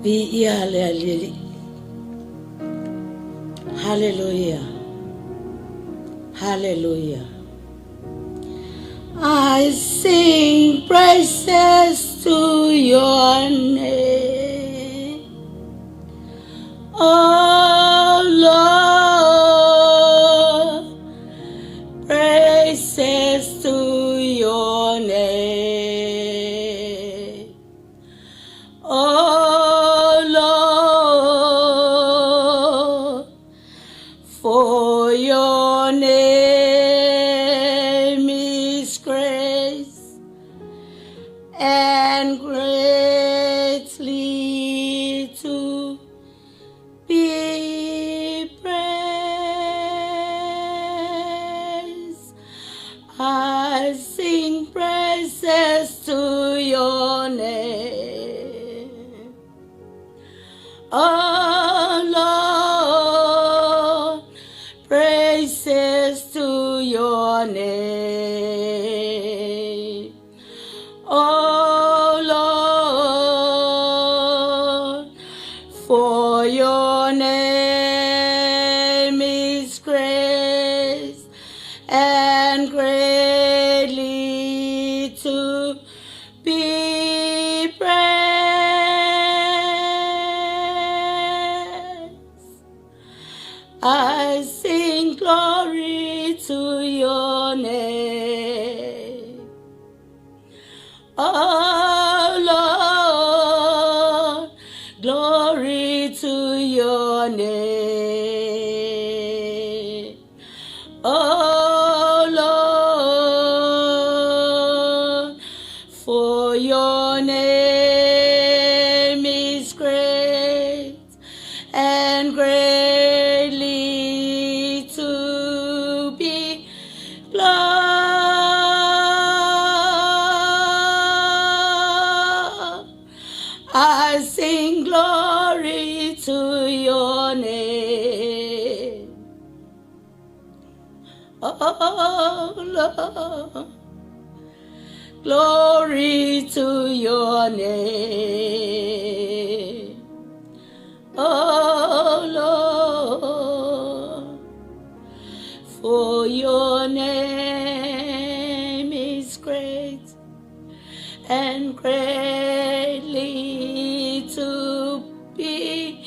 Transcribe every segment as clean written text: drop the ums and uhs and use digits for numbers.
Viia le Alii. Haleluia. Haleluia. I sing praises to your name. Oh Lord, praises to your name. Oh Lord, for your name is great and greatly to be praised. I sing praises to your name. Oh Lord, praises to your name. Oh Lord, for your name is great and greatly to be praised. I sing glory to your name. Oh Lord, glory to your name. Oh Lord, for your name is great and greatly to be glorified. I sing glory to your name. Oh Lord, glory to your name. Oh Lord, for your name is great and greatly to be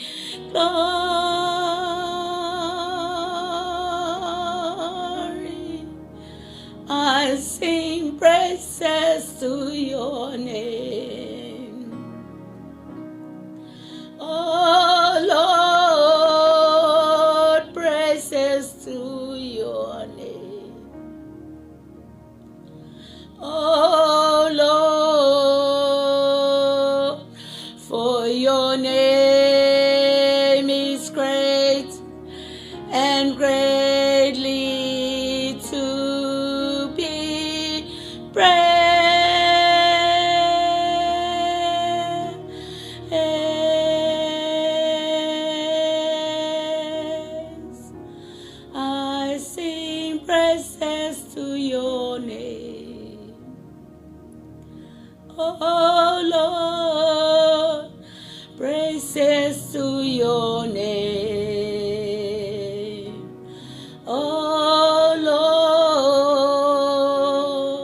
glory. I sing praises to your name. Oh Lord, praises to your name. Oh Lord, for your name is great and greatly to be praised. I sing praises to your name. Oh Lord, praises to your name. Oh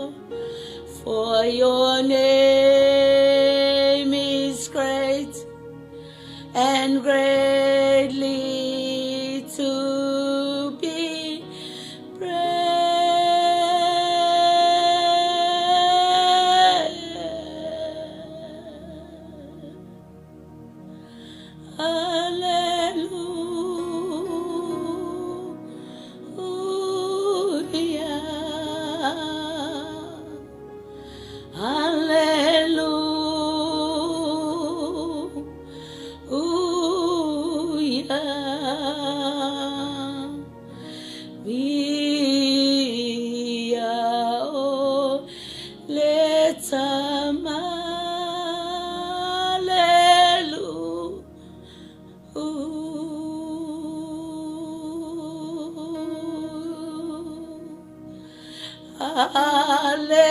Lord, for your name is great and greatly to be praised. Hallelujah. Hallelujah. Viia o le Tama. Hallelujah. Hallelujah.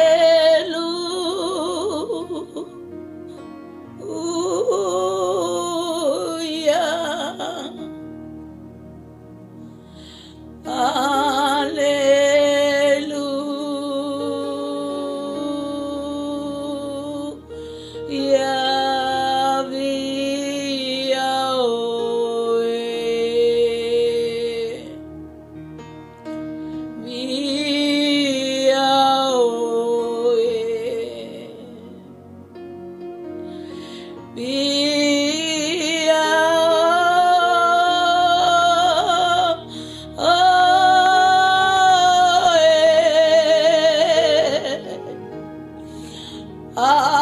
Hallelujah.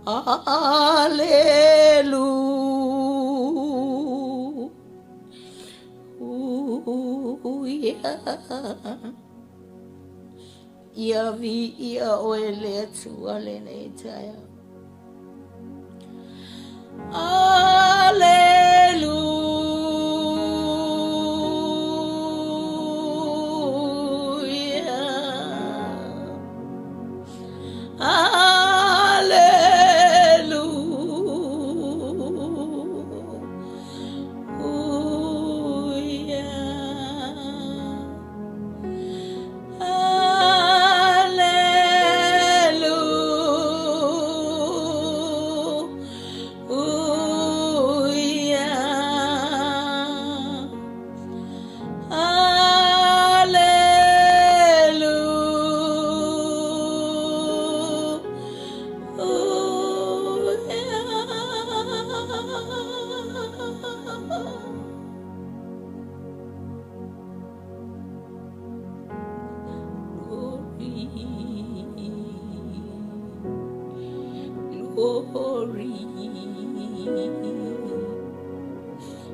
Hallelujah. Ia viia oe le Atua lenei taeao. Hallelujah. Glory.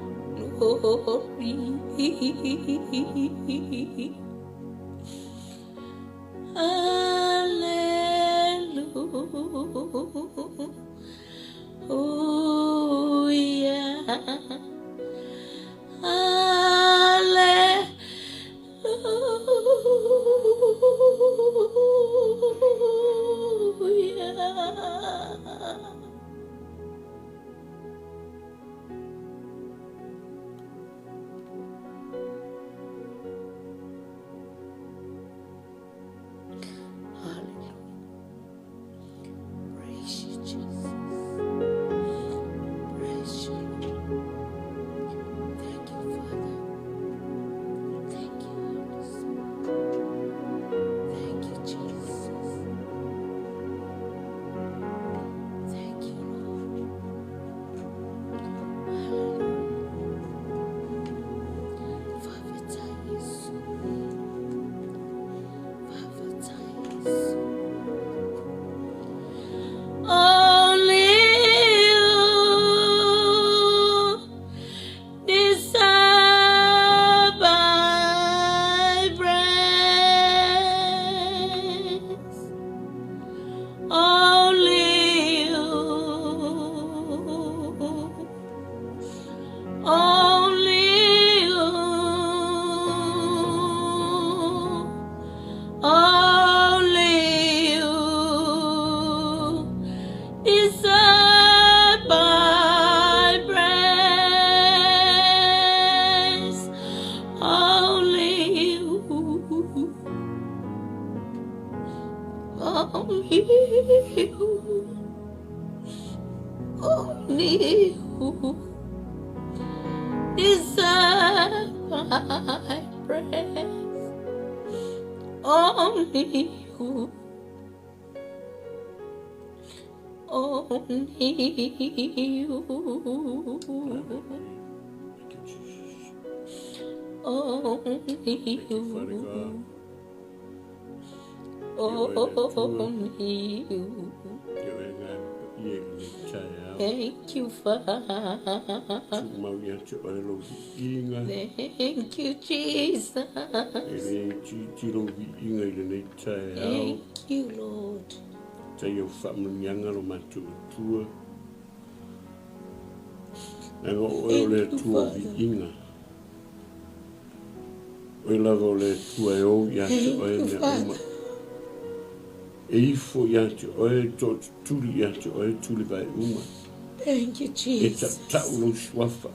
Glory. Hallelujah. Hallelujah. Hallelujah. Praise you, Jesus. Praise you, Lord. Thank you, Father. Thank you, Holy Spirit. Thank you, Jesus. Thank you, Lord. Hallelujah. Faafetai Iesu. Faafetai Iesu. Only you deserve my praise. Only you. Only you. Only you deserve my praise. Only you. Only you. Only you deserve my praise. Only you. Only you. Thank you, Jesus. Only Thank you, Father you. God. Only you. Ia oe agaga paia i lenei taeao. Thank you, Father. Tuumau ia te oe lou viiga. Thank you, Jesus. E le itiiti lou viiga i lenei taeao. Thank you, Lord. Tai au faamanuiaga lo matou Atua. Leaga o oe o le Thank you, Atua o Father. viiga. Oe lava o le Atua e ou ia te Thank oe you, mea uma. Father. E ifo ia te oe tootutuli ia te oe tuli vae uma. Thank you, E Jesus. tautau lou suafa.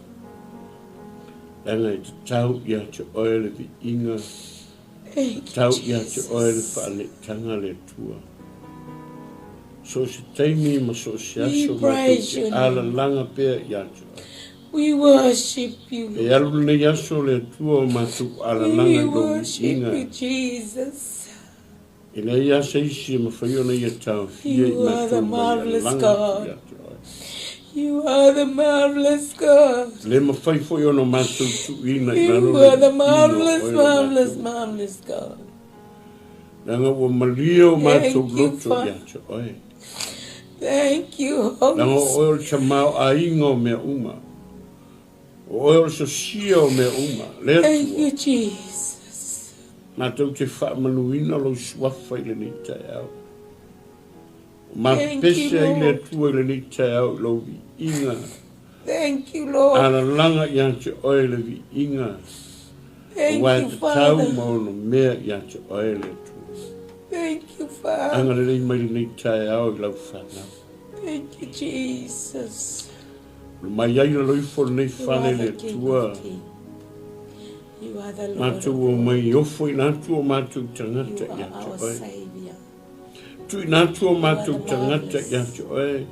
Leaga e tatau ia te oe le viiga. Thank you, Tatau ia te oe le Jesus. faaleetaga le Atua. So se taimi ma so se We aso matou praise te your name. alalaga pea ia te oe. We worship you, E Lord. alu lenei aso le Atua o matou alalaga We i lou worship viiga. you, Jesus. E leai lava se isi e mafai ona ia taofia i You are the matou mai marvelous alalaga atu God. ia te oe. You are the marvelous God. E le mafai foi ona matou tuuina i lalo You le are the viiga o marvelous, oe lo marvelous, matou. marvelous God. Leaga ua malie o matou Thank you, loto Father. ia te oe. Thank you, Holy Leaga o oe o le tamaoaiga o mea uma. O oe o le sosia o mea uma. Le Thank Atua. you, Jesus. Matou te faamanuina lou suafa i lenei taeao. O Thank you, mapese ai le Lord. Atua i lenei taeao i lou viiga. Thank you, Lord. Alalaga ia te oe le viiga. Thank Aua e you, tatau Father. ma ono mea ia te oe le Atua. Thank you, Father. Agalelei mai lenei taeao i lau fanau. Thank you, Jesus. O le mai ai lalo ifo lenei You fale are le the King Atua. of Kings. You are the Lord Matou of o Lords. mai ofoina atu o matou You tagata are ia te our oe. Savior. Tuuina atu o You are matou the tagata ia marvelous. te oe.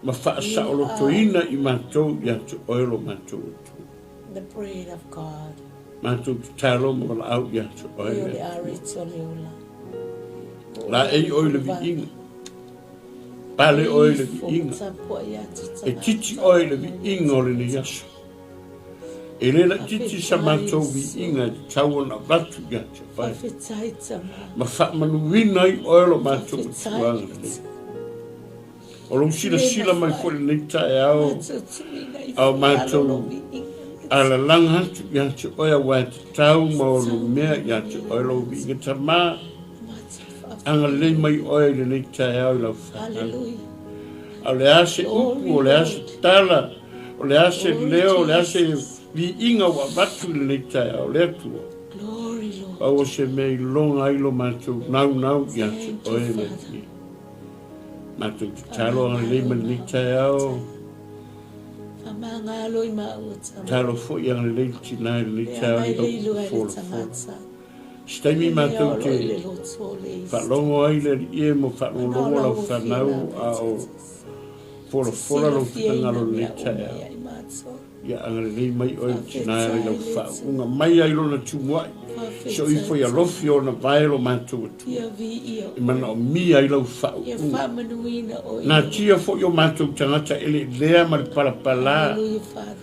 Ma You are faasaolotoina i matou ia te oe lo matou Atua. the bread of God. Matou tatalo ma valaau ia te oe Oe le o le Atua. aritso le ola. O La oe ei oe le le vaga. viiga. Pale oe le Ifo viiga. matapua ia te E titi tagata oe le mai viiga o lenei aso. E le laitiiti sa Faafetai matou Iesu. viiga e tatau ona avatu ia te oe. Faafetai Tama. Ma faamanuina ai oe lo matou Faafetai Atua agalelei. Iesu. O lou Le silasila mai mafai. foi lenei taeao Matutuina a o ifo lalo lo matou viiga le alalaga atu ia te oe aua e tatau ma ono Tatau mea ma ia te mea oe lou ia te viiga Tamā. Matu Agalelei faafetai. mai oe i lenei taeao i lau fanau. Hallelujah. A o le a se upu, Glory, o le a se Lord. tala, o le a se Glory, leo, o le a se Jesus. viiga ua avatu i lenei taeao, le Atua. Glory, Lord. Aua se mea i loga ai lo matou naunau ia te Thank you, oe le Father. Alii. Matou tatalo agalelei Faamagalo mai lenei maua taeao. Faamagalo i maua tama. Talo foi agalelei le tinā i lenei Le taeao amai i le lau ilua i le folafola. tagata. Se taimi Le mea matou o lo te i le loto o le isi. faalogo ai le Alii e mo Ana o faalogologo lau lau ofia fanau lava a o Jesus. folafola lou Silafiaina finagalo lenei mea uma taeao. ia i matou. Ia agalelei mai oe le tinā i lau Faafetai le faauuga Atua. mai ai lona tumuai. So ifo Faafetai ia Tama. lofi ona vae lo matou Atua. Ia viia E oe. manaomia ai lau Ia faauuga. faamanuina oe Nā Lord. tia foi o matou tagata e le lea ma le palapalā. Hallelujah, Father.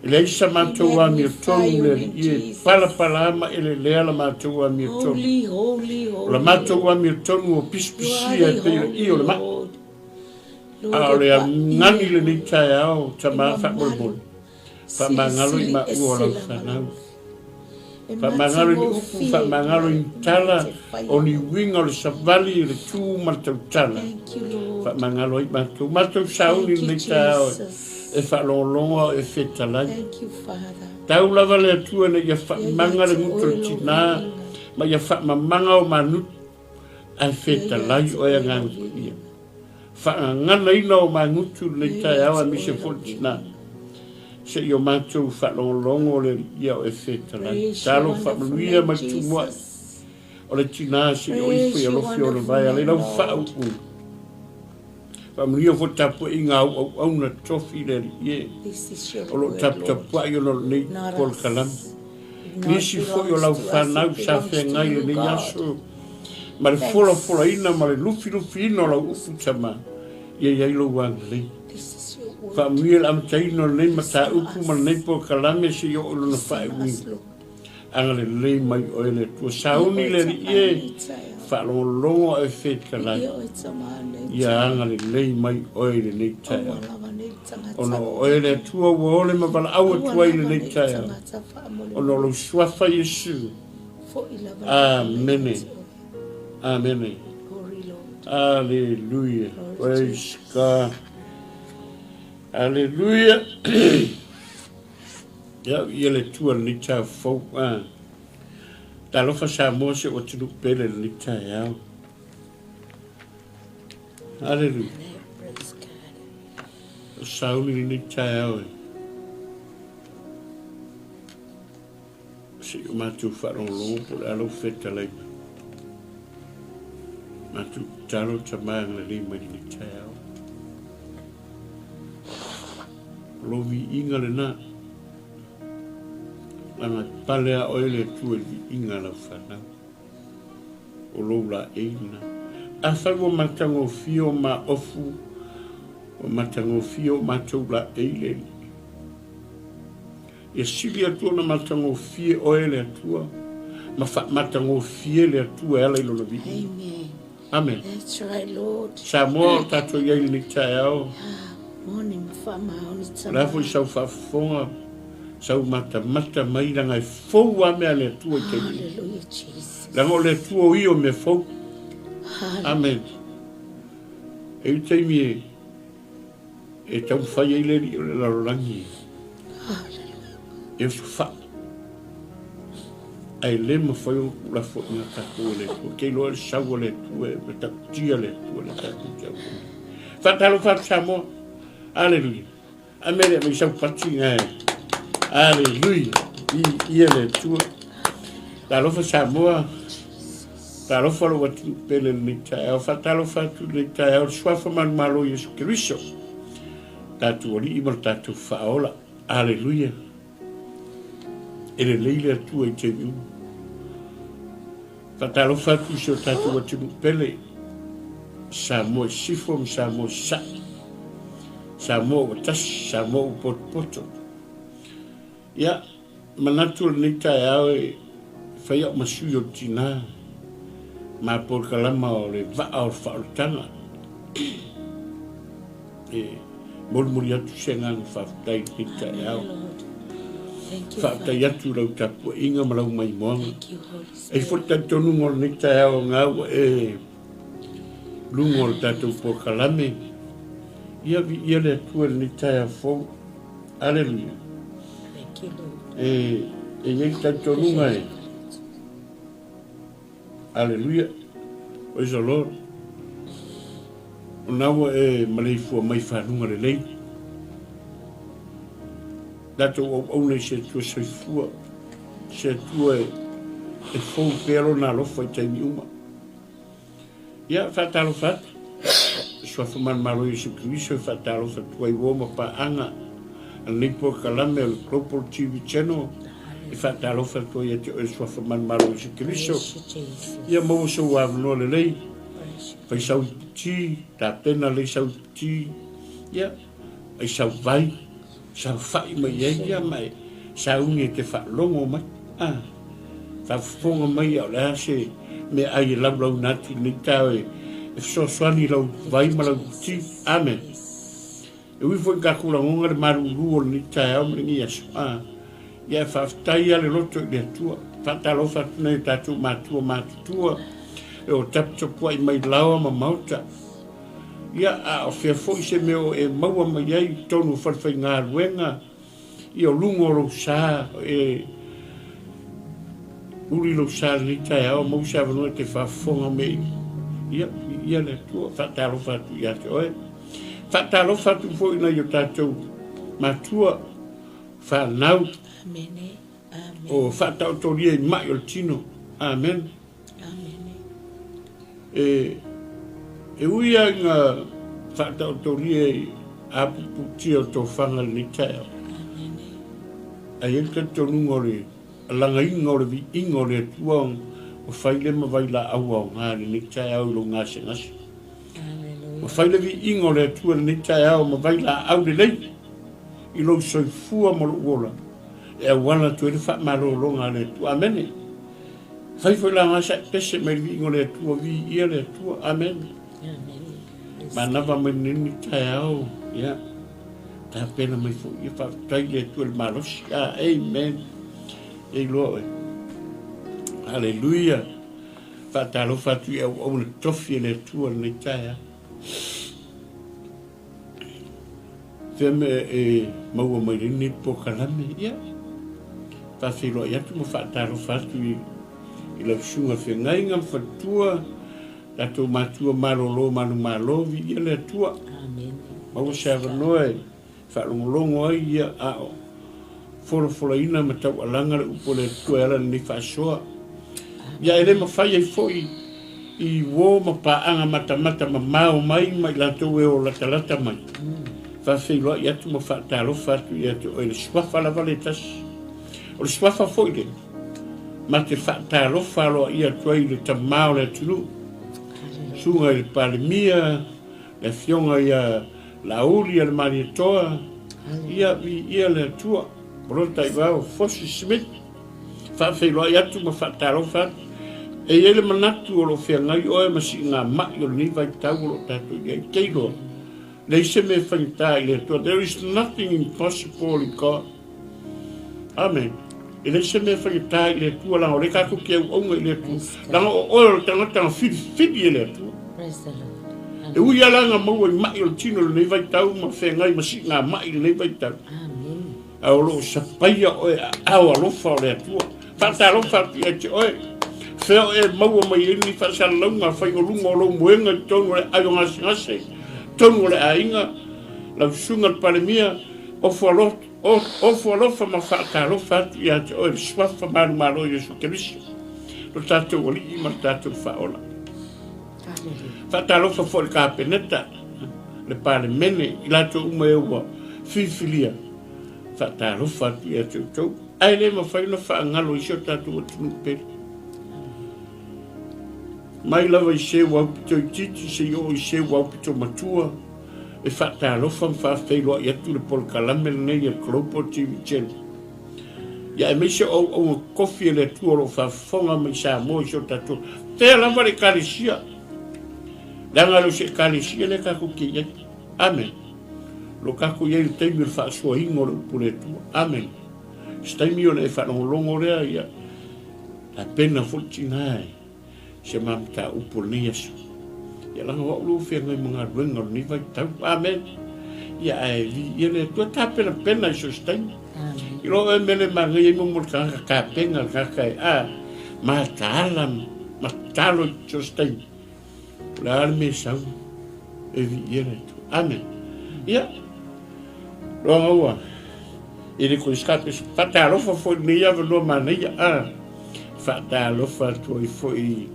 E leai sa We matou magnify amiotonu your le name, Alii e Jesus. palapalā ma e le lea la matou amiotonu. Holy, holy, O la holy matou Lord. amiotonu o You are pisipisia e the pei o holy i o le mai. Lord. A Lord o e le agani paia lenei taeao e tamā mamalu. faamolemole. Faamagalo i Silisili maua o ese lau la fanau. malofi. E Faamagalo i ni upu, matagofie faamagalo i mea ni tala, e te o faia ni Lord. uiga o le savali i le tū ma le tautala. Thank you, Lord. Faamagalo ai matou. Matou sauni Thank you, lenei taeao e Jesus. faalogologo au e fetalai. Thank you, Father. Tau lava le Atua ina ia Ia ia faamaga le te gutu o oe le lou tinā, viiga. ma ia faamamaga o manutu, ae Ia ia fetalai te oe oe lou agaga paia. viiga. Faagaganaina o magutu lenei Ia ia taeao te aemaise oe foi lou le tinā. viiga. Seia o matou faalogologo le Alii o e fetalai. Praise your Talo wonderful faamanuia name, mai le tumuai. Jesus. O le tinā seia o ifo Praise ia your lofi o le wonderful vae ale name, lau Lord. faauuga. Faamanuia foi tapuaiga au auauna tofi le Alii e. This is your O loo word, Lord, taputapuai ona o lenei not polokalame. us. It not Nisi foi o belongs lau to us, fanau it sa belongs to feagai you, lenei God. aso. Ma le folafolaina Thanks. ma le lufilufiina o lau upu tamā. Ia iai lou agalelei. This is your word. Faamanuia le amataina o lenei Listen mataupu ma lenei us. polokalame seia oo i lona Listen us, faaiuina. Lord. Agalelei mai oe le Atua. Ia Sauni oe le Alii e tamā nei taeao. faalogologo au e fetalai. Ia oe tamā nei Ia taeao. agalelei mai oe i lenei Aua taeao. lava nei tagata Ona o oe le Atua ua ole ma valaau Aua atu ai i lava lenei nei taeao. tagata Ona o faamolemole. lou suafa Iesu. Fo'i lava lava mai ia Amene. te oe. Amene. Glory, Lord. Hallelujah. Glory, Praise Jesus. God. Hallelujah. Ia ia le Atua lenei taeao fou. Ah. Talofa Samoa se o atunuu pele lenei taeao. Hallelujah. Amen. Praise God. O sauni lenei taeao e. Se o matou faalogologo po o le a lau fetalai mai. Matou tatalo tamā agalelei mai lenei taeao. O lou viiga lenā. Laga pale a oe le Atua i le viiga a lau fanau. O lou laei lenā. Afai ua matagofie o maofu, ua matagofie o matou laei le Alii. Ia sili atu ona matagofie oe le Atua, ma faamatagofie le Atua e ala i Lona viiga. Amen. Amen. That's right, Lord. Samoa o tatou i ai i lenei taeao. Ah, moni ma faamaoni O le a foi sau faafofoga, sau matamata mai leaga e fou lava mea a le Atua i taimi nei. Hallelujah, Jesus. Leaga o le Atua o ia o mea fou. Hallelujah. Amen. E i ai taimi e e taumafai ai le alii o le lalolagi e osofai, ae le mafai ona tuulafoaiina tatou e le Atua. Ke iloa le sau a le Atua e matautia le Atua le tatou te auauna. Faatalofa atu Samoa. Aleluia. Amene mai sau pati nga. Aleluia. I ia le Atua. Talofa Samoa. Talofa lou atunuu pele i lenei taeao. Faatalofa atu i lenei taeao i le Suafa manumalo o Iesu Keriso, tatou Alii ma le tatou Faaola. Aleluia. E lelei le Atua i taimi uma. Faatalofa atu i si o tatou atunuu pele, Samoa i Sisifo ma Samoa i Sasae. Samoa ua tasi, Samoa ua potopoto. Ia, manatu o lenei taeao e fai au ma sui o le tina ma polokalama o le vaa o le faaolataga. E molimoli atu se agaga faafetai i lenei taeao. Faafetai atu i lau tapuaiga ma lau maimoaga. E foi le talitonuga o lenei taeao nga ua e luga o le tatou polokalame. Ia viia le Atua i lenei taeao fou. Aleluia. E e i ai le talitonuga e Aleluia. Praise the Lord. O na ua e maleifua mai faluga lelei. Tatou auauna i se Atua soifua, se Atua e, e fou pea lona alofa i taimi uma. Ia, faatalofa atu. Suafa Manumalo Iesu Keriso e faatalofa atu ai uo ma paaga a lenei polokalame o le Global TV Channel e faatalofa atu ai ia te oe Suafa Manumalo Iesu Keriso. Ia maua sou avanoa lelei, fai sau iputi, tapena lelei sau iputi, ia, ai sau vai, saofai mai ai ia ma e sauni e te faalogo mai. Ah, faafofoga mai a o le a se meaai e laulauina atu i lenei taeao e fesoasoani i lau vai ma lau ti. Amen. E ui foi i tatou lagona le malulu o lenei taeao ma lenei aso. Ah, ia e faafetai lava le loto i le Atua. Faatalofa atu nei o tatou matua matutua e o taputapuai mai laoa ma maota. Ia, a o fea foi se mea o e maua mai ai i totonu o falefaigaluega, ia o luga o lou sa, e uli lou sa i lenei taeao, maua se avanoa e te faafofoga mai ai. Ia, viia le Atua, faatalofa atu ia te oe. Faatalofa atu foi i nai o tatou matua, fanau, Amene. Amene. o faataotolia i mai o le tino. Amen. E, e ui lava ina faataotolia i apuputia o tofaga i lenei taeao, ae i ai le talitonuga o le alagaina o le viiga o le Atua ua fai lea ma vailaau aoga i lenei taeao i lou gasegase. Ua fai le viiga o le Atua i lenei taeao ma vailaau lelei i lou soifua ma lou ola e auala atu ai le faamalologa a le Atua. Amene. Fai foi la nga sa pese mai le viiga o le Atua, viia le Atua. Amen. Manava mai lenei taeao, ia. Tapena mai foi, ia faafetai le Atua i le malosi. Ah, amen. E iloa oe. Haleluia. Faatalofa atu i auauna tofi e le Atua lenei taeao. Fea mea e maua mai lenei polokalame, ia, faafeiloai atu ma faatalofa atu i, i lau susuga feagaiga ma faletua, tatou matua malolo manumalo, viia le Atua. Amen. Maua se avanoa e faalogologo ai ia a o folafolaina ma taualaga le upu a le Atua e ala i lenei faasoa. Ia e le mafai ai foi i uo ma paaga matamata mamao mai ma i latou e o latalata mai. Faafeiloai atu ma faatalofa atu ia te oe le suafa lava le tasi. O le suafa foi le ma te faatalofa aloaia atu ai i le tamā o le atunuu, susuga i le Palemia, le afioga ia Laauli Alemalietoa, ia viia le Atua. Polota i vao Fosi Smith. Faafeiloai atu ma faatalofa atu. E i ai le manatu o lo o feagai oe ma siigamai o lenei vaitau o lo o tatou i ai. Te iloa, leai se mea e faigata i le Atua. There is nothing impossible in God. Amen. E leai se mea e faigata i le Atua, leaga o lea tatou te auauna i le Atua. Leaga o oe o le tagata na filifili e le Atua. Praise the Lord. E ui lava la na maua i mai o le tino i lenei vaitau ma feagai ma siigamai i lenei vaitau. Amen. A o lo o sapaia oe aao alofa o le Atua. Faatalofa atu ia te oe. Fea o e maua mai ai ni faasalalauga faigoluga o lou moega i totonu o le aai o gasegase, totonu o le aiga, lau susuga le Palemia, ofo alofa, ofo alofa ma faatalofa atu ia te oe le Suafa Manumalo Iesu Keriso, lo tatou Alii ma le tatou Faaola. Faatalofa foi i le Kapeneta, le Palemene, i latou uma e ua filifilia, faatalofa atu ia te outou. Ae le mafai ona faagalo i si o tatou atunuu pele. Mai lava i se ua aupito itiiti seia oo i se ua aupito matua, e faatalofa ma faafeiloai atu le polokalame lenei a le Global TV Channel. Ia aemaise o auauna tofi a le Atua o lo o faafofoga mai Samoa i si o tatou fea lava le Ekalesia. Leaga e le o se Ekalesia lea tatou te i ai. Amen. O lo o tatou i ai i le taimi o le faasoaina o le upu a le Atua. Amen. Se taimi ona e faalogologo lea, ia tapena foi le tina e se ma mataupu o lenei aso. Ia leaga o au lea ua feagai ma galuega o lenei vaitau. Amen. Ia ae viia le Atua tapenapena i so o se taimi. I lo oe mele manaia ai mo le tagata tapena le tagata e a mataala ma tatalo i so o se taimi. O le a le mea e sau e viia le Atua. Amen. Ia, loaga ua e le koe skape faatalofa foi lenei avanoa manaia a faatalofa atu ai foi i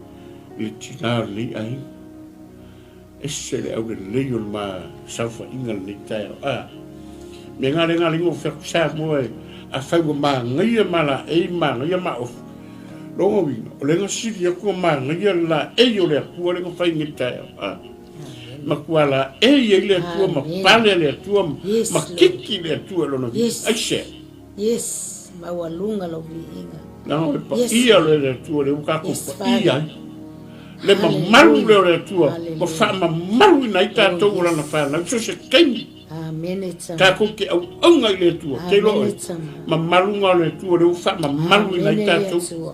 le tina o lenei aiga. Ese le aulelei o le ma saofaiga lenei taeao. A me ngā le ngā le ngō whiaku Samoa e a whai ua māngaia ma la ei māngaia ma ofu. Longa uiga, o le nga sili aku a māngaia la ei o le Atua le nga whai nge taeao. A makua la ei ei le Atua ma pale le Atua ma kiki le Atua lona vi. Aisea. Yes, maualuga lou viiga. Leaga o le paia lea o le Atua lea ua tatou paia ai. Le mamalu lea o le Atua ua faamamaluina ai tatou o Lana fanau so o se taimi. Tatou te auauna i le Atua. Te iloa oe, mamaluga o le Atua lea ua faamamaluina ai tatou.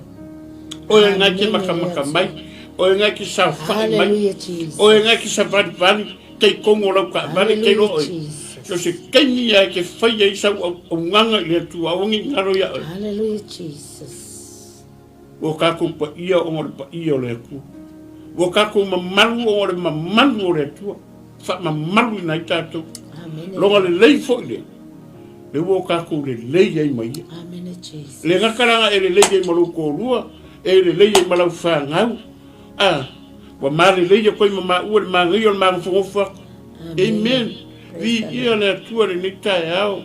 Oe lena e te makamaka mai, oe lena e te saofai mai, oe lena e te savalivali, te kongo o lau taavale, te iloa oe. So se taimi lava e te fai ai sau auaunaga i le Atua, aua ne i galo ia oe. Hallelujah Jesus. Ua tatou paia ona o le paia o le Atua. Ua tatou mamalu ona o le mamalu o le Atua. Faamamaluina ai tatou. Amen. Loga lelei foi lea. Le ua o tatou lelei ai ma ia. Amen Jesus. Le gata laga e lelei ai ma lou toalua, e lelei ai ma lau fanau. A, ua malelei atu ai ma maua le manaia o le magofogofu atu. Amen. Viia le Atua i lenei taeao.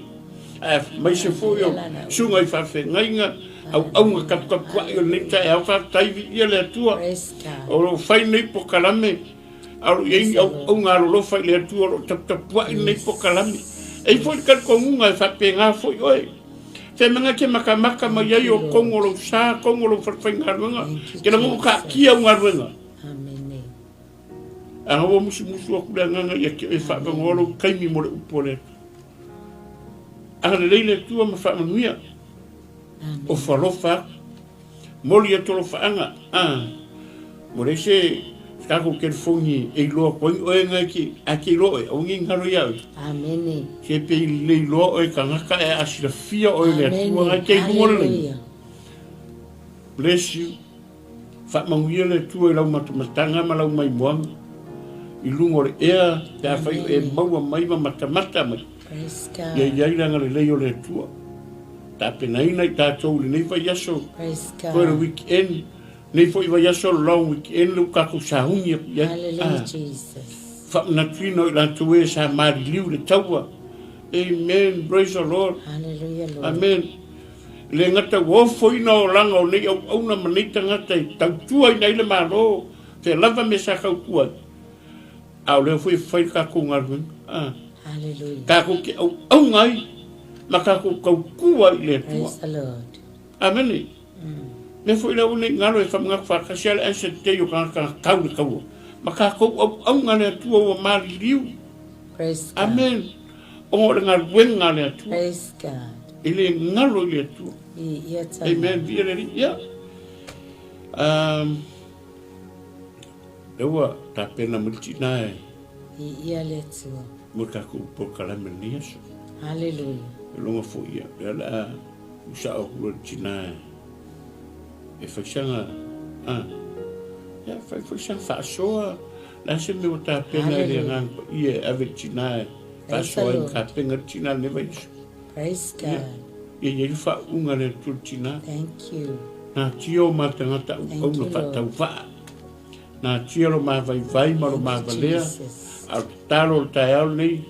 Aemaise foi o susuga i faafeagaiga, auauna taputapuai o lenei taeao. Faafetai, viia le Atua. O lo o fai lenei polokalame, a o lo o i ai ni auauna alolofa i le Atua o lo o taputapuai lenei polokalame. E i ai foi le talitonuga e faapena foi oe. Femega e te matamata mai ai o tonu o lou sa, tonu o lou falefaigaluega, te lagona taatia au galuega. Ana ua musumusu atu le agaga ia te oe faavanoa lou taimi mo le upu a le Atua. Agalelei le Atua ma faamanuia. Ofa alofa atu. Moli atu alofaaga. Ah, ua leai se tatou telefoni e iloa atu ai oe na e te, a te iloa oe, aua ne i galo ia oe. Amene. Se pe i lelei loa oe tagata e a silafia oe le Atua na e te i luga o le lagi. Bless you. Faamanuia le Atua i lau matamataga ma lau maimoaga i luga o le ea pe afai o e maua mai ma matamata mai. Ia i ai le agalelei o le Atua. Tapenaina i tatou i lenei vaiaso, foi le weekend, lenei foi vaiaso le long weekend lea ua tatou sauni atu i ai. Hallelujah Jesus. Faamanatuina o i latou e sa maliliu i le taua. Amen. Praise the Lord. Hallelujah Lord. Amen. E le gata ua ofoina olaga o nei auauna ma nei tagata e tautuaina ai le Malo, fea lava mea sa tautua ai, a o lea foi e fai le tatou galuega. A. Hallelujah. Tatou te auauna ai ma tatou tautua i le Atua. Praise the Lord. Amene. Mea foi lea aua ne i galo e faamanatu faatasi lava le Anzac Day o tagata na tau i le taua ma tatou auauna a le Atua ua maliliu. Praise God. Amen. Ona o le galuega a le Atua. Praise God. E le galo i le Atua. Viia Tama. Amen. Viia le Alii. Ia. Um, lea ua tapena mai le tina e. Viia le Atua. Mo tatou polokalame lenei aso. Hallelujah. E logo foi ia, lea o le a usao atu loa i le tina e. E fai sana a ia fai foi sana faasoa le a se mea ua tapena i le Agaga Paia e ave i le tina e faasoa ai ma tapena le tina i lenei vaiaso. Praise God. Ia i ai le faauuga a le Atua i le tina. Thank you. Natia o ma tagata auauna faatauvaa. Natia lo ma vaivai ma lo ma valea. A o le tatalo o le taeao lenei,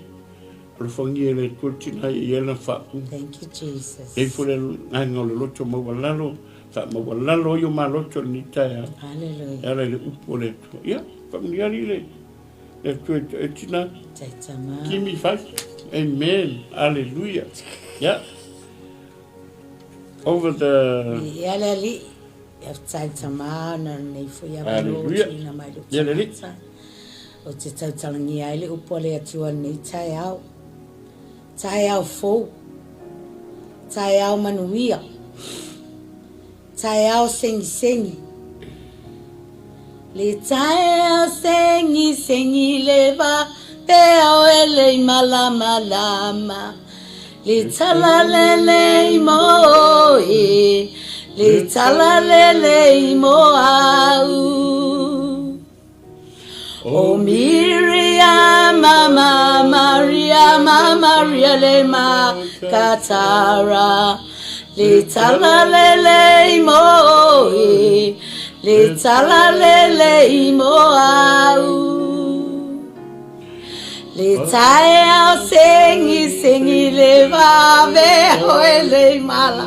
alofagia e le Atua le tina ia i ai lana faauuga. Thank you, Jesus. Iai foi le agaga o le loto maualalo, faamaualalo ai o ma loto i lenei taeao. Hallelujah. E ala i le upu o le Atua. Ia, faamanuia alii le le Atua i e tina. Taitama. Give me five. Amen. Hallelujah. Yeah. Over the Ia le alii. Ia taitama na nei foi avanoa Hallelujah. tuuina mai lou Ia le alii. tagata. Ou te tautalagia ai le upu a le Atua i lenei taeao. Taeao fou. Taeao manuia. Taeao segisegi. Le taeao segisegi le vaea o e lei malamalama. Le talalelei mo oe, le talalelei mo au. O Miriama, ma Mariama, Maria le makatara, le talalelei mo oe, le talalelei mo au. Le taeao segisegi le vave oe le mala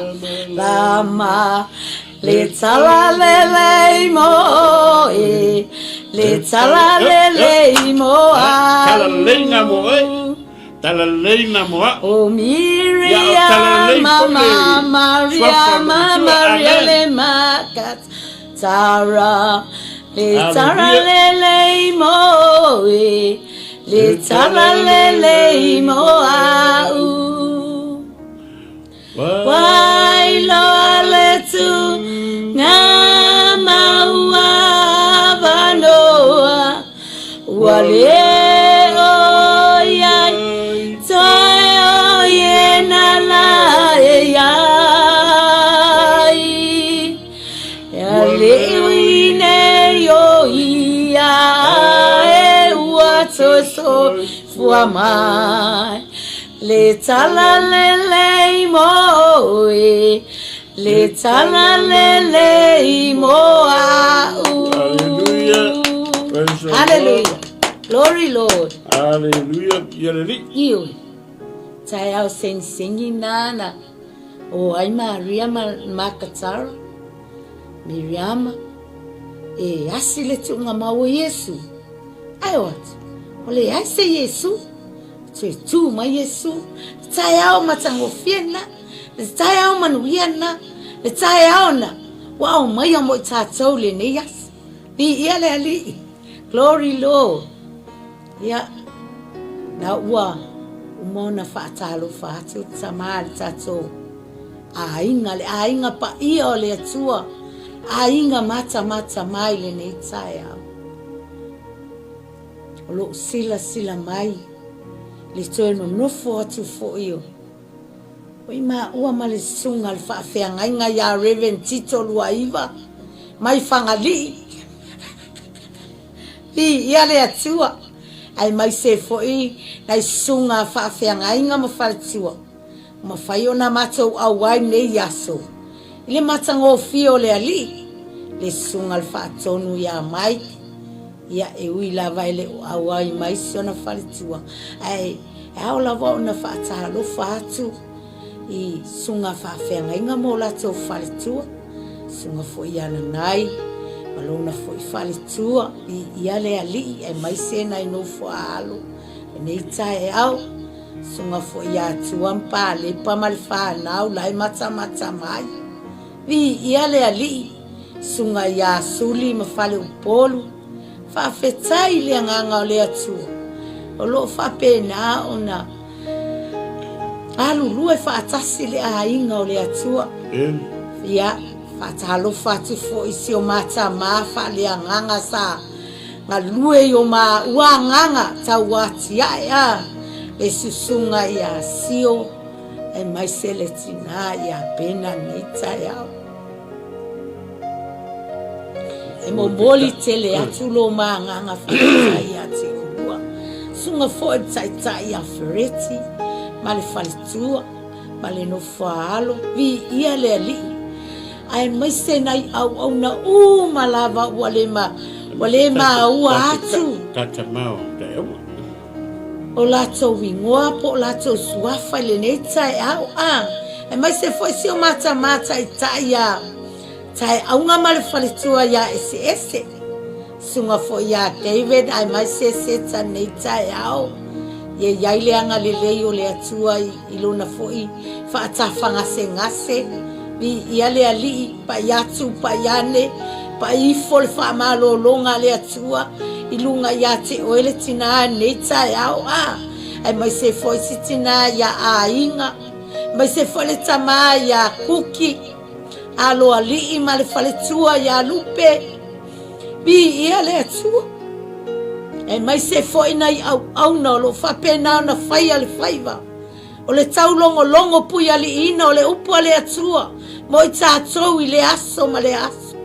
lama le talalelei mo oe le talalelei mo au. Talalelei mo oe, talalelei mo au. O Miriama, ma Mariama, Maria le makatara, le talalelei mo oe, le talalelei mo au. Wailoa le tu ngā maua vanoa, ua le o iai toe o iena la e iai. Ia le ui nei o ia e ua toe soifua mai. Le talalelei mo oe, le talalelei mo au. Hallelujah. Praise the Lord. Hallelujah. Glory Lord. Hallelujah. Ia le Alii. Ioe. Taeao segisegi nana o ai Maria ma Makatara, Miriama, e asi le tuuga mau o Iesu. Ae o atu, ua leai se Iesu. Toe tū mai Iesu, le taeao matagofie lena, le taeao manuia lena, le taeao na ua aumaia mo i tatou lenei aso. Viia le Alii. Glory Lord. Ia, na ua uma ona faatalofa atu le tama i le tatou aiga, le aiga paia o le Atua, aiga matamata mai lenei taeao. O lou silasila mai le toe nonofo atu foi o i maua ma le susuga le faafeagaiga ia Rev Tito Luaiva mai Fagalii. Viia le Atua, aemaise foi nai susuga faafeagaiga ma faletua ua mafai ona matou auai nei aso i le matagofie o le Alii, le susuga le faatonu ia Mike. Ia, e ui lava e le o auai mai si ona faletua, ae e ao lava ona faatalofa atu i susuga faafeagaiga ma o latou faletua, susuga foi ia Nanai ma lona foi faletua, viia le Alii aemaise nai nofo a alo lenei taeao, susuga foi ia Tua ma Palepa ma le fanau la e matamata mai. Viia le Alii, Susuga ia Suli ma Faleupolu, faafetai i le Agaga o le Atua o lo o faapena ona galulue faatasi le aiga o le Atua. Ia, faatalofa atu foi i si o ma tama faaleagaga sa galue i o maua agaga tauatiae a le susuga ia Sio aemaise le tinā ia Bena nei taeao. E momoli tele atu lo ma agaga faafetai ia te oulua. Susuga foi le taitai ia Fereti ma le faletua ma le nofoaalo, viia le Alii. Aemaise nai auauna uma lava ua le ma ua le maua atu. Tata mao taeaoga. O latou igoa po o latou suafa i lenei taeao, a, aemaise foi si o ma tama taitai ia Taeauga ma le faletua ia Eseese, susuga foi ia David aemaise Seta nei taeao. Ia i ai le agalelei o le Atua i lona foi faatafagasegase, viia le Alii, pai atu, pai ane, pai ifo le faamalologa a le Atua i luga ia te oe le tinā i lenei taeao, a, aemaise foi si tinā ia Aiga, aemaise foi le tamā ia Kuki, Aloalii ma le faletua ia Lupe, viia le Atua. Aemaise foi nai auauna o lo o faapena ona faia le faiva o le taulogologo puialiiina o le upu a le Atua mo i tatou i le aso ma le aso.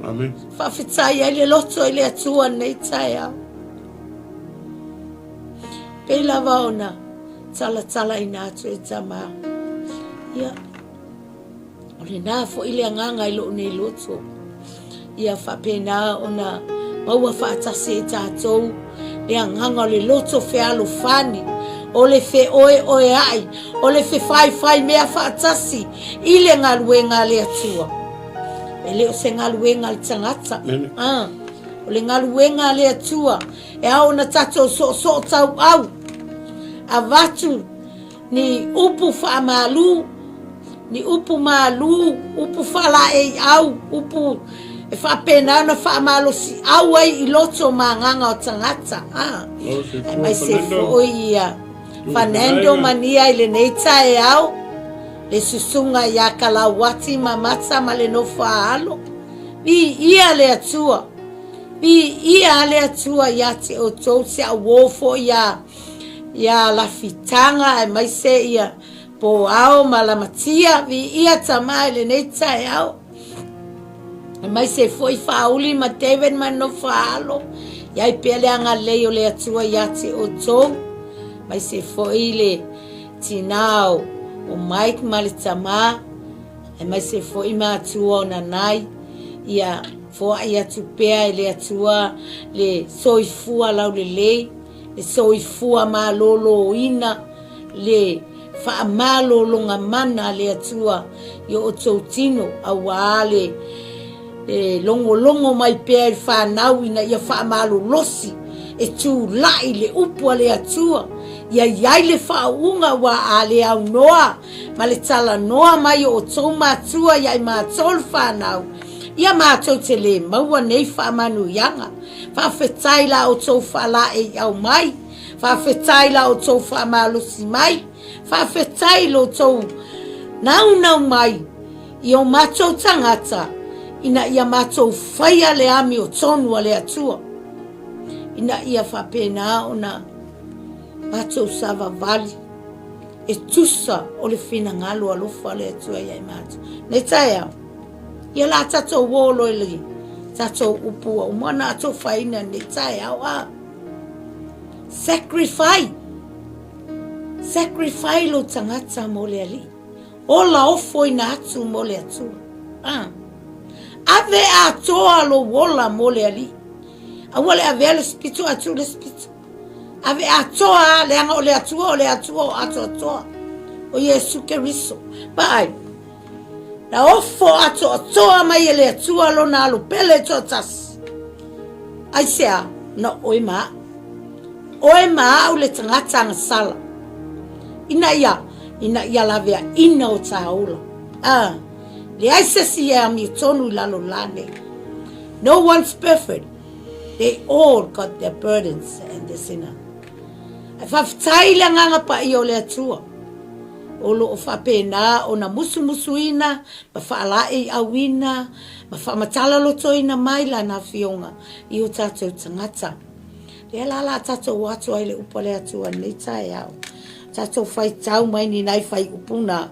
Amen. Faafetai ai le loto i le Atua nei taeao. Pei lava ona talatalaina atu e tama. Ia, o lena foi le agaga i lou nei loto. Ia faapena ona maua faatasi e tatou le agaga o le loto fealofani, o le feoeoeai, o le fefaefaemea faatasi i le galuega a le Atua. E le o se galuega a le tagata. Ah, o le galuega a le Atua e ao ona tatou soosoo tauau, avatu ni upu faamalu, ni upu malu, upu faalaeiau, upu e faapena ona faamalosiau ai i loto ma agaga o tagata. Ah. Aemaise foi ia Fernando Mania i lenei taeao, le susuga ia Kalauati ma Mata ma le nofo a alo. Viia le Atua, viia le Atua ia te outou si au uō foi ia ia Lafitaga aemaise ia Poao ma Lamatia, viia tama i lenei taeao. Aemaise foi Faauli ma David ma nofo a alo, i ai pea le agalelei o le Atua ia te outou. Aemaise foi le tinā o Mike ma le tamā, aemaise foi matua o Nanai, ia foai atu pea e le Atua le soifua laulelei, le soifua malōlōina, le faamalologa mana a le Atua i o outou tino, auā le logologo mai pea i le fanau ina ia faamalolosi e tulai le upu a le Atua, ia i ai le faauuga aua a le aunoa ma le talanoa mai o outou matua ia i matou le fanau, ia matou te le maua nei faamanuiaga. Faafetai la outou faalaeiau mai, faafetai la outou faamalosi mai, faafetai lo outou naunau mai i o matou tagata ina ia matou faia le amiotonu a le Atua, ina ia faapena ona matou savavali e tusa o le finagalo alofa o le Atua ia i matou. Nei taeao. Ia la tatou ō loa i le tatou upu ua uma ona atofaina i lenei taeao a. Sacrifice. Sacrifice lou tagata mo le Alii. Ola ofoina atu mo le Atua. A. Ave atoa lou ola mo le Alii. Aua le avea le isi pito ae tuu le isi pito. Ave atoa lava, leaga o le Atua o le Atua o atoatoa. O Iesu Keriso. Vaai. Na ofo atoatoa mai e le Atua lona alo pele toatasi. Aisea? Na oe ma a'u. Oe ma a'u le tagata agasala. Ina ia, ina ia laveaina o ta ola. A, Leai se isi e amiotonu i lalo la nei. No one's perfect. They all got their burdens and their sinner. Ae faafetai i le Agaga Paia o le Atua, o lo o faapena ona musumusuina ma faalaeiauina ma faamatala-lotoina mai Lana Afioga i o tatou tagata. Lea la la tatou o atu ai le upu a le Atua i lenei taeao. Tatou faitau mai ni nai fuaiupu na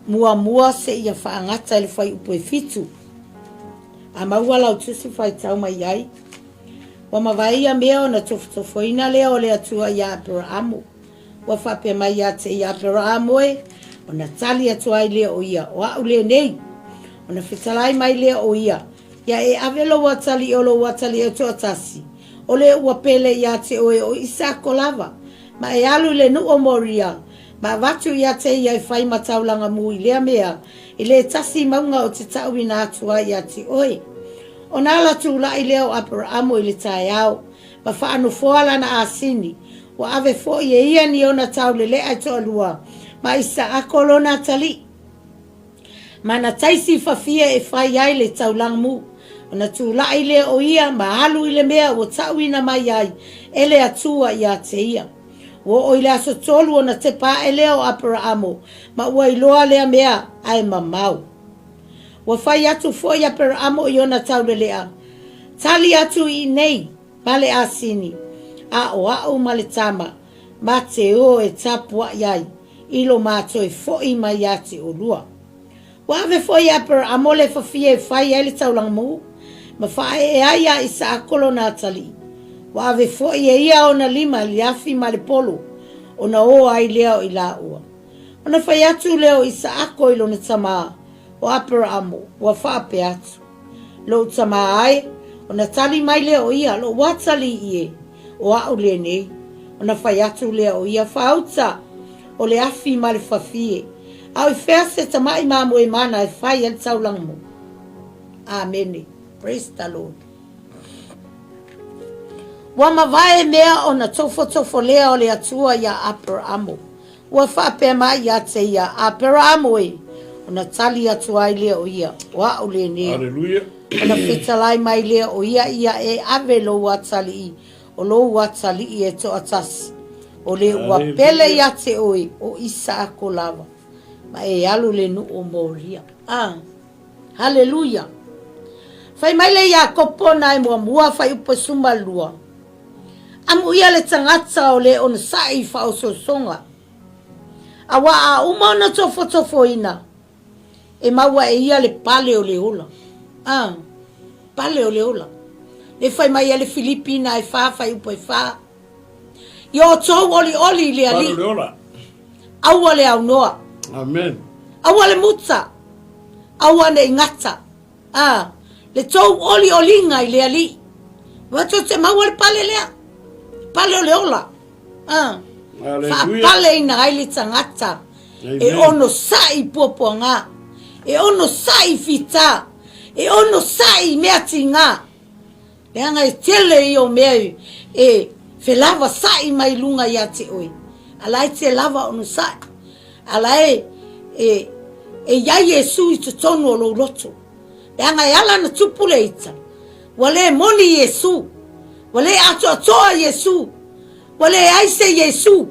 muamua seia faagata i le fuaiupu e 7. A maua lau tusi faitau mai ai. Ua mavae ia mea ona tofotofoina lea o le Atua iā Aperaamo. Ua faapea mai ia te ia Aperaamo e, ona tali atu ai lea o ia, O a'u lenei. Ona fetalai mai lea o ia, Ia e ave lou atalii o lou atalii e toatasi, o le ua pele ia te oe o Isako lava, ma e alu i le nuu o Moria, ma avatu ia te ia e fai ma taulaga mu i lea mea, i le tasi mauga o te ta'uina atu ai ia te oe. Ona ala tula'i lea o Aperaamo i le taeao, ma faanofoa lana asini, ua ave fo'i e ia ni ona taulele'a e toalua, ma Isaako lona atalii, ma na taisi fafie e fai ai le taulaga mu. Ona tula'i lea o ia ma alu i le mea ua ta'uina mai ai e le Atua ia te ia. Ua oo i le aso tolu ona tepa a'e lea o Aperaamo, ma ua iloa lea mea ae mamao. Ua fai atu foi Aperaamo i ona taulelea, Tali atu i inei, ma le asini, a o a'u ma le tama, ma te o e tapua'i ai i lo matou e fo'i mai ia te olua. Ua ave foi e Aperaamo le fafie e fai ai le taulaga mu, ma faaee ai ia Isaako lona atalii. Ua ave foi e ia ona lima i le afi ma le polo, ona o ai lea o i laua. Ona fai atu lea o Isaako i lona tamā, o Aperaamo, ua faapea atu, Lou tamā e, ona tali mai lea o ia, Lou atalii e, o a'u lenei. Ona fai atu lea o ia, Faauta, o le afi ma le fafie, a o i fea se tama'i mamoe mana e fai ai le taulaga mo? Amene. Praise the Lord. Ua mavae mea ona tofotofo lea o le Atua iā Aperaamo. Ua faapea mai ia te ia, Aperaamo e! Ona tali atu ai lea o ia, O a'u lenei. Aleluia. Ona fetalai mai lea o ia ia e ave lou atalii, o lou atalii e toatasi, o le ua pele ia te oe, o Isaako lava, ma e alu le nuu o Moria. Ah, haleluia! Fai mai le Iakopo na e muamua fuaiupu e 12. Amuia le tagata o le onosai i faaosoosoga, auā a uma ona tofotofoina, e maua e ia le pale o le ola. A, pale o le ola. Le fai mai ai le Filipi na e fa fuaiupu e fa. Ia outou olioli i le Alii. Pale o le ola. Aua le aunoa. Amen. Aua le muta. Aua ne i gata. A, le tou olioliga i le Alii. Ua tou te maua le pale lea, pale o le ola. A, faapaleina ai le tagata e onosai i puapuaga, e onosai i fita, e onosai i mea tiga. Leaga e tele ia o mea e felavasa'i mai luga ia te oe, a la e te lava onosai, a la e e e i ai Iesu i totonu o lou loto. Leaga e ala ona tupu le ita, ua le moni Iesu, ua le atoatoa Iesu, ua leai se Iesu,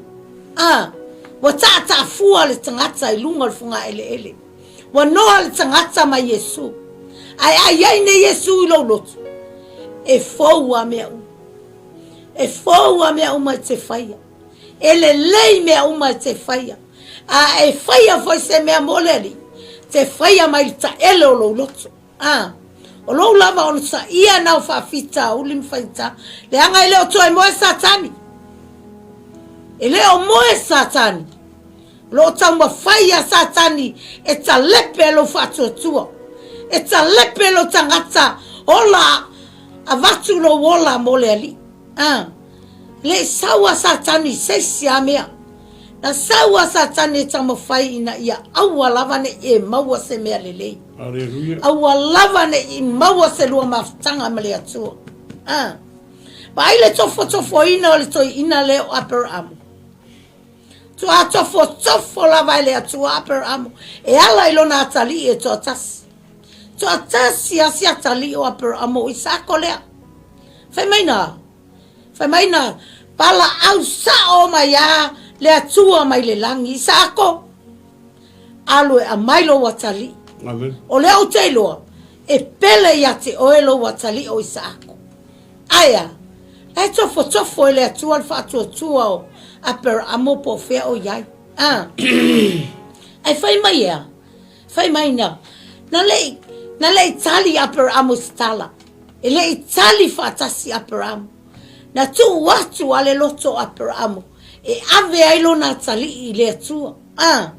a, ua taataafua le tagata i luga o le fogaeleele. Ua noa le tagata ma Iesu. Ae a i ai nei Iesu i lou loto, e fou a mea uma. E fou a mea uma e te faia. E lelei mea uma e te faia. A e faia foi se mea mo le Alii, te faia mai le taele o lou loto. A, o lou lava onosaia na o faafitauli ma faigata, leaga e le o toe moe Satani. E le o moe Satani. O lo o taumafai a Satani e talepe lou faatuatua, e talepe lou tagata ola, avatu lou ola mo le Alii. A, le i sau a Satani i se isi a mea. Na sau a Satani e taumafai ina ia aua lava ne i e maua se mea lelei. Aleluia. Aua lava ne i maua se lua mafutaga ma le Atua. A, vaai le tofotofoina o le toeaina lea o Aperaamo. Toatofotofo lava e le Atua Aperaamo e ala i lona atalii e toatasi. Toatasi a si atalii o Aperaamo o Isaako lea. Fai mai na, fai mai na, valaau sao mai a le Atua mai le lagi, Isaako, alu e aumai lou atalii. Amen. O lea ou te iloa, e pele ia te oe lou atalii o Isaako. Aea, la e tofotofo e le Atua le faatuatua o Aperaamo po o fea o i ai. A. Ae fai mai ea, fai mai na, na le i, na le i tali Aperaamo i se tala. E le i tali faatasi Aperaamo. Na tuu atu a le loto o Aperaamo e ave ai lona atalii i le Atua. A.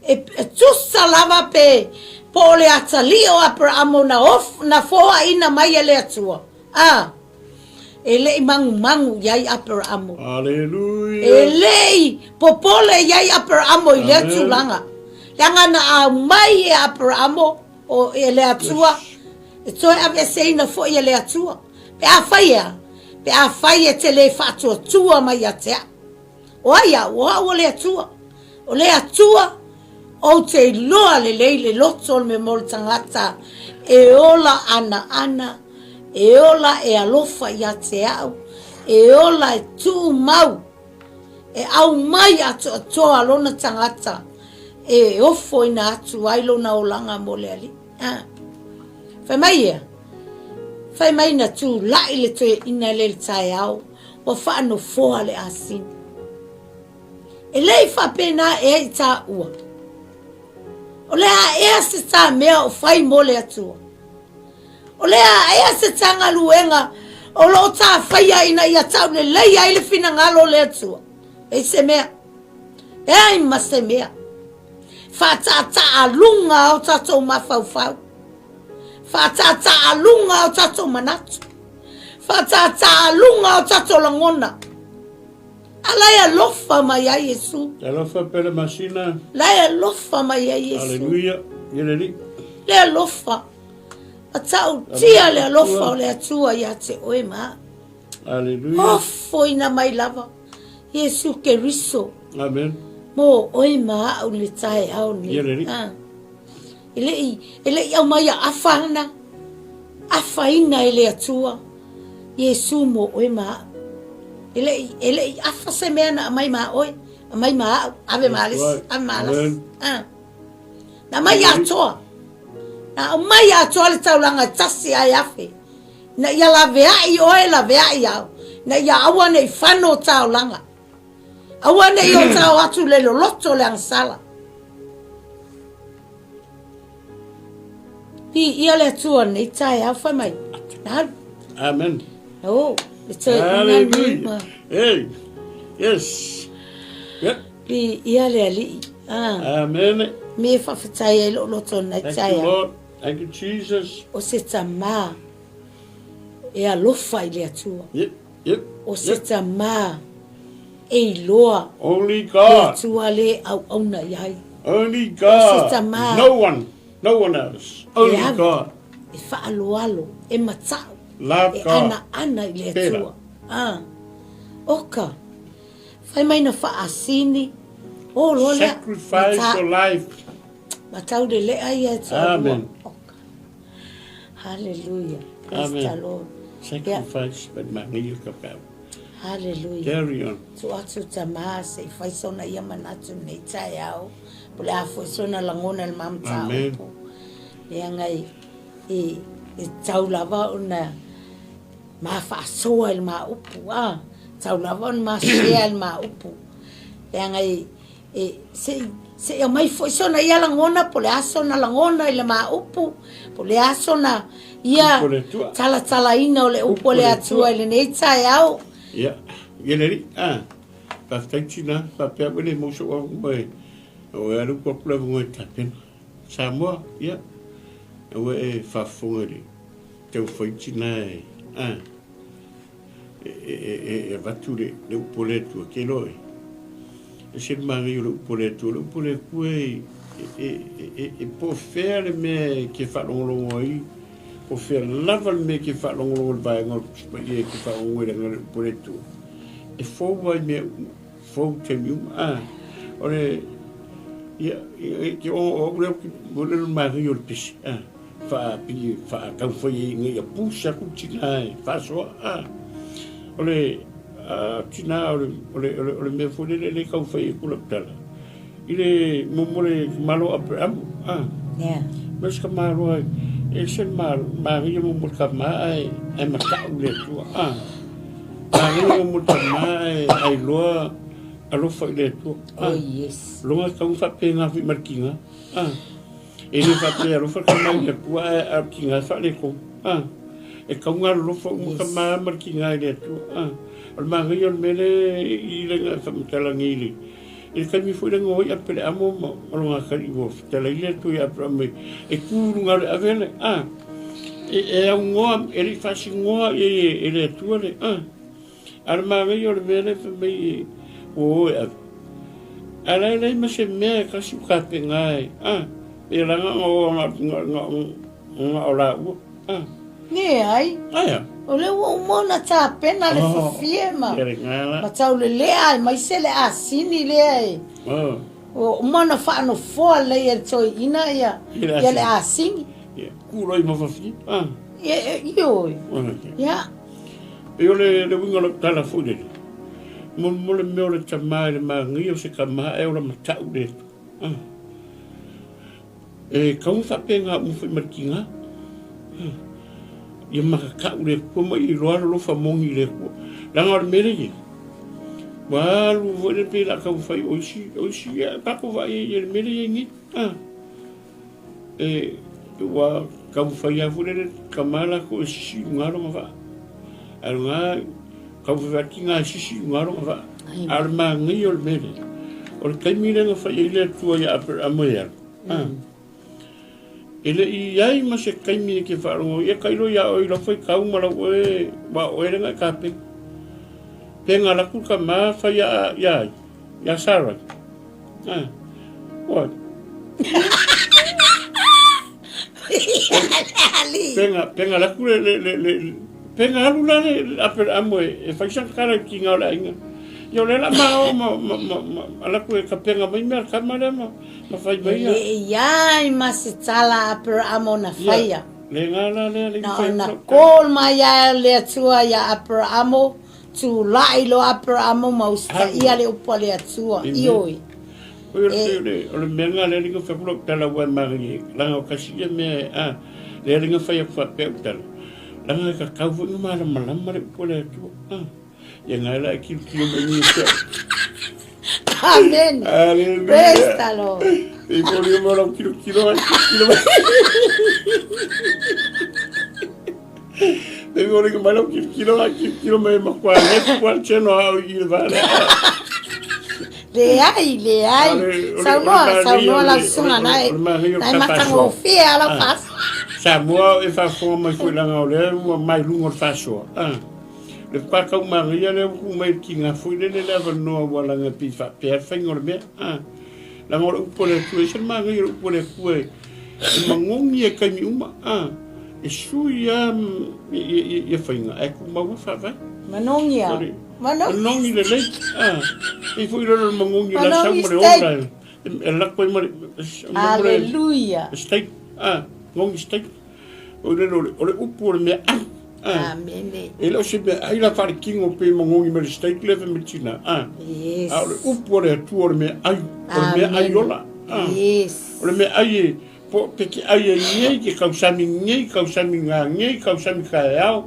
E, e tusa lava pe po o le atalii o Aperaamo na, of, na foaina mai e le Atua. A, e le i magumagu i ai Aperaamo. Aleluia. E le i popole i ai Aperaamo i lea tulaga. Leaga na aumai e Aperaamo o e le Atua, e toe aveeseina foi e le Atua. Pe afai ea, pe afai e te le faatuatua mai ia te au. O ai au? O au o le Atua. O le Atua, ou te iloa lelei le loto o le mea mo le tagata e ola ana ana, e ola e alofa ia te au, e ola e tumau, e aumai atoatoa lona tagata e ofoina atu ai lona olaga mo le Alii. Ah. Fai mai ia, fai mai na tula'i le toeaina lea i le taeao, ua faanofoa le asini. E le i faapena ea i tāua. O le a ea se tā mea o fai mo le Atua. O le a ea se tā galuega o lo o tā whaia ina ia taulelei ai le finagalo o le Atua. E se mea. E ai ma se mea. Whaataataa lunga o tātou mafaufau. Whaataataa lunga o tātou manatu. Whaataataa lunga o tātou langona. A la e alofa mai ai Iesu. E alofa pele masina. La e alofa mai ai Iesu. Aleluia. Ia le Alii. Le alofa. Matautia le alofa o le Atua ia te oe ma au. Aleluia. Ofoina mai lava Iesu Keriso. Amen. Mo oe ma au le taeao nei. Ia le Alii. Ah. E le i, e le i aumai a afa ana, afaina e le Atua, Iesu mo oe ma au. E le i, e le i afa se mea na aumai ma oe, aumai ma au, ave ma alisi, ave ma alasi. Ah. Na aumai atoa. Na aumai atoa le taulaga e tasi ai afe. Na ia laveai oe, laveai au. Na ia aua nei fano taulaga. Aua ne i o tao atu le loloto le agasala. Viia le Atua nei taeao fai mai. Nalu. Amen. Oh, it's a Hallelujah. Hey. Yes. Yep. Viia le Alii. Ah. Amen. Me whawhetai ai lo loto nei Thank taeao. you, Lord. Thank you, Jesus. O se tamā e alofa i le Atua. Yep. Yep. O se tamā e iloa Only le God. Atua le auauna i ai. Only O se God. tamā No one. No one else. e Only ave, God. e whaaloalo, e matau, Love e God. ana ana i le Pera. Atua. Ah. Oka, fai mai na whaasini, o loa lea, Sacrifice mata, your life. matau le lea ia e toalua. Amen. Oka. Hallelujah. Praise Amen. the Lord. Sacrifice yeah. but mangi ka pau. Hallelujah. Carry on. Tu atu tamā se i fai sona ia manatu nei taeao. Po le a foi sona lagona le mamata Amen. upu. Leaga e, e, e tau lava ona ma faasoa i le ma upu. Ah, tau lava ona ma share i le ma upu. Leaga e, E, se i, se i aumai foi sona ia lagona, po o le a sona lagona i le ma upu, po o le a sona ia Upu o le Atua. talatalaina o le upu a le Atua i lenei taeao. Ia, ia le alii, a, faafetai tina, faapea ua le mau sou avanoa e, o e alu atu le avanoa e tapena. Samoa, ia, aua e faafofoga i le taufai tina e, a, e avatu le upu a le Atua, ke iloa e ese le manaia o le upu a le Atua. O le upu a le Atua e po o fea le mea e te faalogologo ai, po o fea lava le mea e te faalogologo i le vaega o le Tusi Paia e te faalogologo ai leaga o le upu a le Atua. E fou lava i mea uma, fou i taimi uma. A. O le, ia, ia, te o o au lea o le manaia o le pese, a, faapi, faataufai ai ina ia pusa atu le tina e faasoa, a. O le, a, tina o le, o le, o le, o le mea foi lele lea e taufai ai atu lau tala, i le, mo, mo le malo Aperamo, a. Yeah. Ma se tamaloa e ese le manaia mo mo le tama ae, ae matau i le Atua, a. Manaia mo mo le tama ae, ae iloa alofa i le Atua. Oh, yes. Loga tau faapena foi ma le tiga. Ah. E le faapea alofa le tama i le Atua ae a o le tiga e faaletonu. Ah. E tau galolofa uma tama ma le tiga i le Atua. Ah. O le manaia o le mea lea i le faamatala nei i le i le taimi foi lea na o ai Apeleamo ma lona atalii ua fetalai le Atua ia Apeleamo e tu i luga o le ave le ah. E, e aunoa, e le i faasinoa e, e le Atua le ah. A o le manaia o le mea lea fai mai ua o e ave. A la e leai ma se mea e tasi o tapena e, a, e laga na o na, na, na, na o laua, a. Leai. Aia. O lea ua uma ona tapena le Oh, fafie ma, ia le gala. ma taulelea aemaise le asini lea e. Oh. Ua uma ona faanofoa lelei e le toeaina ia, Ia le ia le asini. asini. Ia, ku loi ma fafie, a. Ia, ioe. Ia. Pei o le le uiga o lau tala foi lele, mo mo le mea o le tama i le manaia o se tama ae ola matau le Atua. Ah. E kau na faapena uma foi ma le tiga. Ah. Ia matatau le Atua ma ia iloa lolofa moni i le Atua. Leaga o le mea lea i ai, ua alu foi le pei o le a taumafai o isi, o isi, ia tatou vaai ai i le mea lea i ai nei. Ah. E, ua taumafai lava foi lele tama latou e sisi i luga lona vaa. Ae lona taumafai atu tina e sisi i luga lona vaa. A o le manaia o le mea lea, o le taimi lea na fai ai le Atua ia Aperamo e alu, a, e le i i ai ma se taimi e te faalogo ia tailo ia oe i lau faitau ma lau oe, ua oe lea na e tapena. Pe na alu atu le tama fai ia, ia ai, ia Sarai. Ah. Oi. Penga, penga laku le, le, le, le, penga alu la le, ape amo e, e fai sa kala ki ngā o le ainga. Ia o le la ma o ma, ma, ma, ma, alaku e ka penga mai mea kama lea ma, ma fai mai ia. Le iai ma se tala Aperamo na whaia. Le ngā la lea le Na ona call mai ia le Atua ia Aperamo Tulai loa Aperamo ma usitaia le upu a le Atua, Ioe. O le mea lena lea linga fai atu lau tala ua e malie, leaga o tasi ia mea a, lea linga fai atu faapea au tala, leaga e tatau foi ona malamalama le upu a le Atua, a, ia na la e tilotilo mai nei te au. Amen. Aleluia. Praise the Lord. E foliga mai o lau tilotilo ai, tilotilo mai. E foliga mai lau tilotilo ai, tilotilo mai ma kua le kua teno au i le vale. Leai, leai. Saunoa, saunoa lau susuga na e. Na e matagofie a lau faasoa. Samoa e faafofoga mai foi leaga o lea ua mai luga o le faasoa. Ah. Le faatau manaia lea ua tuu mai i le tiga foi lele le avanoa ua laga pei faapea le faiga o le mea. Ah. Leaga o le upu a le Atua, e ese le manaia o le upu a le Atua e, e magogi e taimi uma. Ah. E sui lava ia faiga ae tumau lava faavae. Manogi a. Manogi lelei. Ah. Pei foi lele o le magogi o le sau ma le ola e, e lako ai ma le... Hallelujah. Steak. Ah. Magogi steak. O le, o le upu o le mea ai. Ah. Amene. E le o se mea ai la faaletino pe magogi ma le steak le fai tina. Ah. Yes. A o le upu o le Atua o le mea ai. O le mea ai ola. Ah. Yes. O le mea ai e po pe ke ai e nei ke kausami nei kausami ngā nei kausami kaeao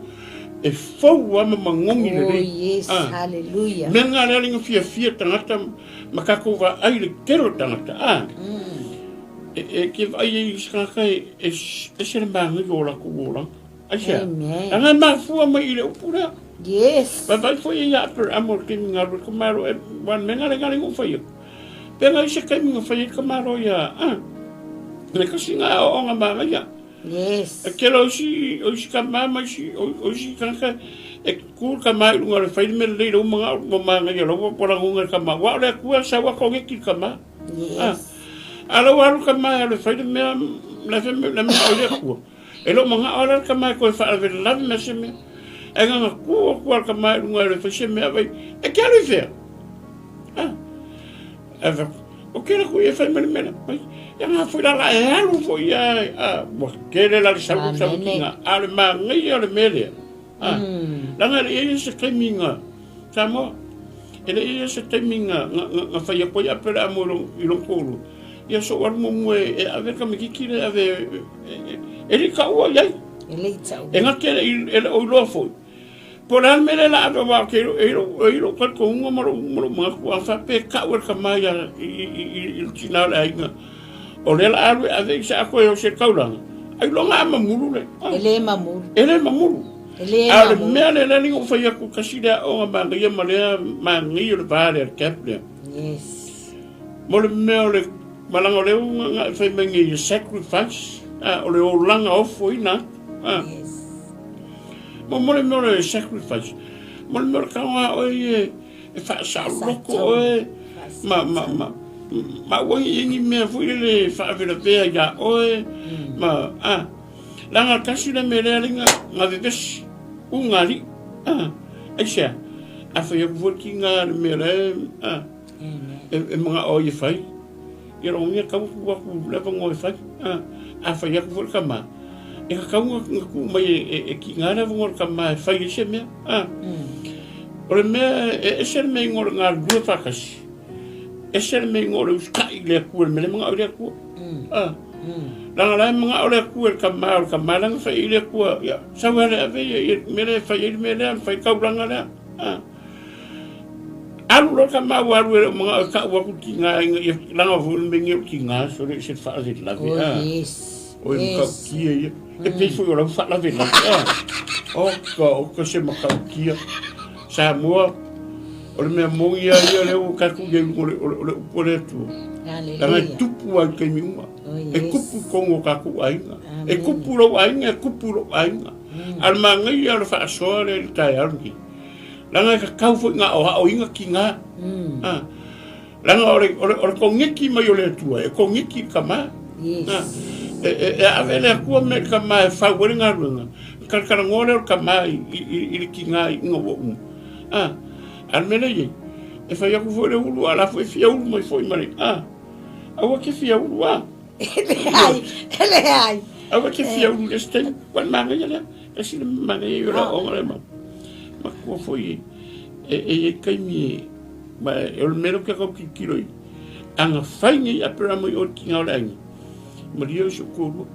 e fou lava ma magogi lelei. Oh yes, Ah. hallelujah. Mea ngā lea linga fiafia tagata ma kākou vaai le tele o tagata. Ah. E, e ke vaai ai i se tagata e, e, ese le manaia o latou olaga. Aisea? Amen. Leaga e mafua mai i le upu lea. Yes. Vaivai foi ia ia Aperamo i le taimi na alu ai ka Malo e ua mea galegale na ou fai atu. Pe na i se taimi na fai ai ka Malo ia, ah, le kasi na aoaoga manaia. Yes. E tele o isi, o isi tama ma isi, o, o isi tagata e tu le tama i luga o le fai le mea lelei lau manao ua manaia lau ua lagona e le tama. Aua o le Atua e sau a koneti le tama. Yes. Ah, a lau alu le tama e alu e fai le mea, le mea o le Atua. E le o manao la le tama e toe faalavelave ma se mea. Ae na ona tu atu lava le tama i luga e le fai se mea vai, e te alu i fea? Ah. Ae fai atu, O kela ku e fai mai le mea lea. Ai, ia nga foi la la e alu foi ia, a, ua tele la le sau sau Amene. kinga, a o le manaia o le mea lea. A, leaga e le i i ai se taimi na Samoa, e le i i ai se taimi na, na, na, na fai atu ai Aperamo i lon, i lon toalua. Ia so alu muamua e, e ave le tamaititi lea e ave, e, e, e le i taua i ai. E le i taua. E na te le i, e le o iloa foi. Po o le a le mea lea o le a ave aua ou te e i lou, e i lou talitonuga ma lou, ma lou manatu a faapea e tau e le tama ia i, i, i, i le tina o le aiga, o lea o le a alu e ave i se ato e osi e taulaga, ailoga a mamulu le, E le mamulu. E le mamulu. E le A o le mamulu. mea lea lea na ou fai atu tasi le aoga manaia ma lea manaia o le va lea le gap lea. Yes. Mo le mea o le malaga o lea ua na e fai mai nei e sacrifice, a, o le olaga ofoina atu. A. Yes. Mo mo le mea o le sacrifice, mo le mea o le taoga oe e, e faasaoloko oe, ma, ma, ma, ma aua ne i ai ni mea foi lele e faavelavea iā oe, ma, a, leaga tasi le mea lea alii na vevesi, uga alii, a, aisea, a fai atu foi le tiga le mea la e, a, e, e manao ai e fai, Ia logogia tau atu atu le avanoa e fai. A, a fai atu foi le tama, e tatau na, na tuu mai e, e, e tiga le avanoa le tama e fai ai se mea. A, o le mea, e ese le mea ingoa o le galulue faatasi, ese le mea ingoa o le usitai i le Atua, le mea lea e manao i le Atua. A, leaga la e manao le Atua i le tama, o le tama la na fai ai le Atua, ia, sau e ale ave ia, ia le mea lea e fai ai le mea lea, fai taulaga lea. A, Alu loa tama ua alu e le o manao e kau atu tiga ina ia laga foi le mea o tiga so le se faalavelave Oh, a. yes. O e Yes. matautia ia. E pei foi o lau faalavelave a. Oka, oka se matautia. Samoa, o le mea moni lava ia lea ua tatou i ai i luga o le, o le, o le upu a le Atua. Leaga e Hallelujah. tupu lava i le taimi uma. Oh, E yes. kupu i totonu o tatou aiga. E Amen. kupu lou aiga, e kupu lou aiga. A o le manaia o le faasoa lea i le taeao lenei, Leaga e tatau foi na aoaoina tiga. Ah, leaga o le, o le, o le koneki mai o le Atua, e koneki i le tama. Yes. Ah, e, e, e ave le Atua mea i le tama e fau ai le galuega, talatalanoa lea o le tama i, i, i, i le tiga i ina ua uma. Ah, a o le mea lea e i ai, e fai atu foi le ulu, a o la foi e fia ulu mai foi ma le, ah, aua e te fia ulu, ah. E leai, e leai. Aua e te fia ulu i le isi taimi, ua le manaia lea. E sili manaia i o le aoaoga lea ma matua foi e e i ai taimi e ma o le mea lea ou te tau tilotilo i a na fai nei Aperamo i o i tiga o le aiga malie o si ou toalua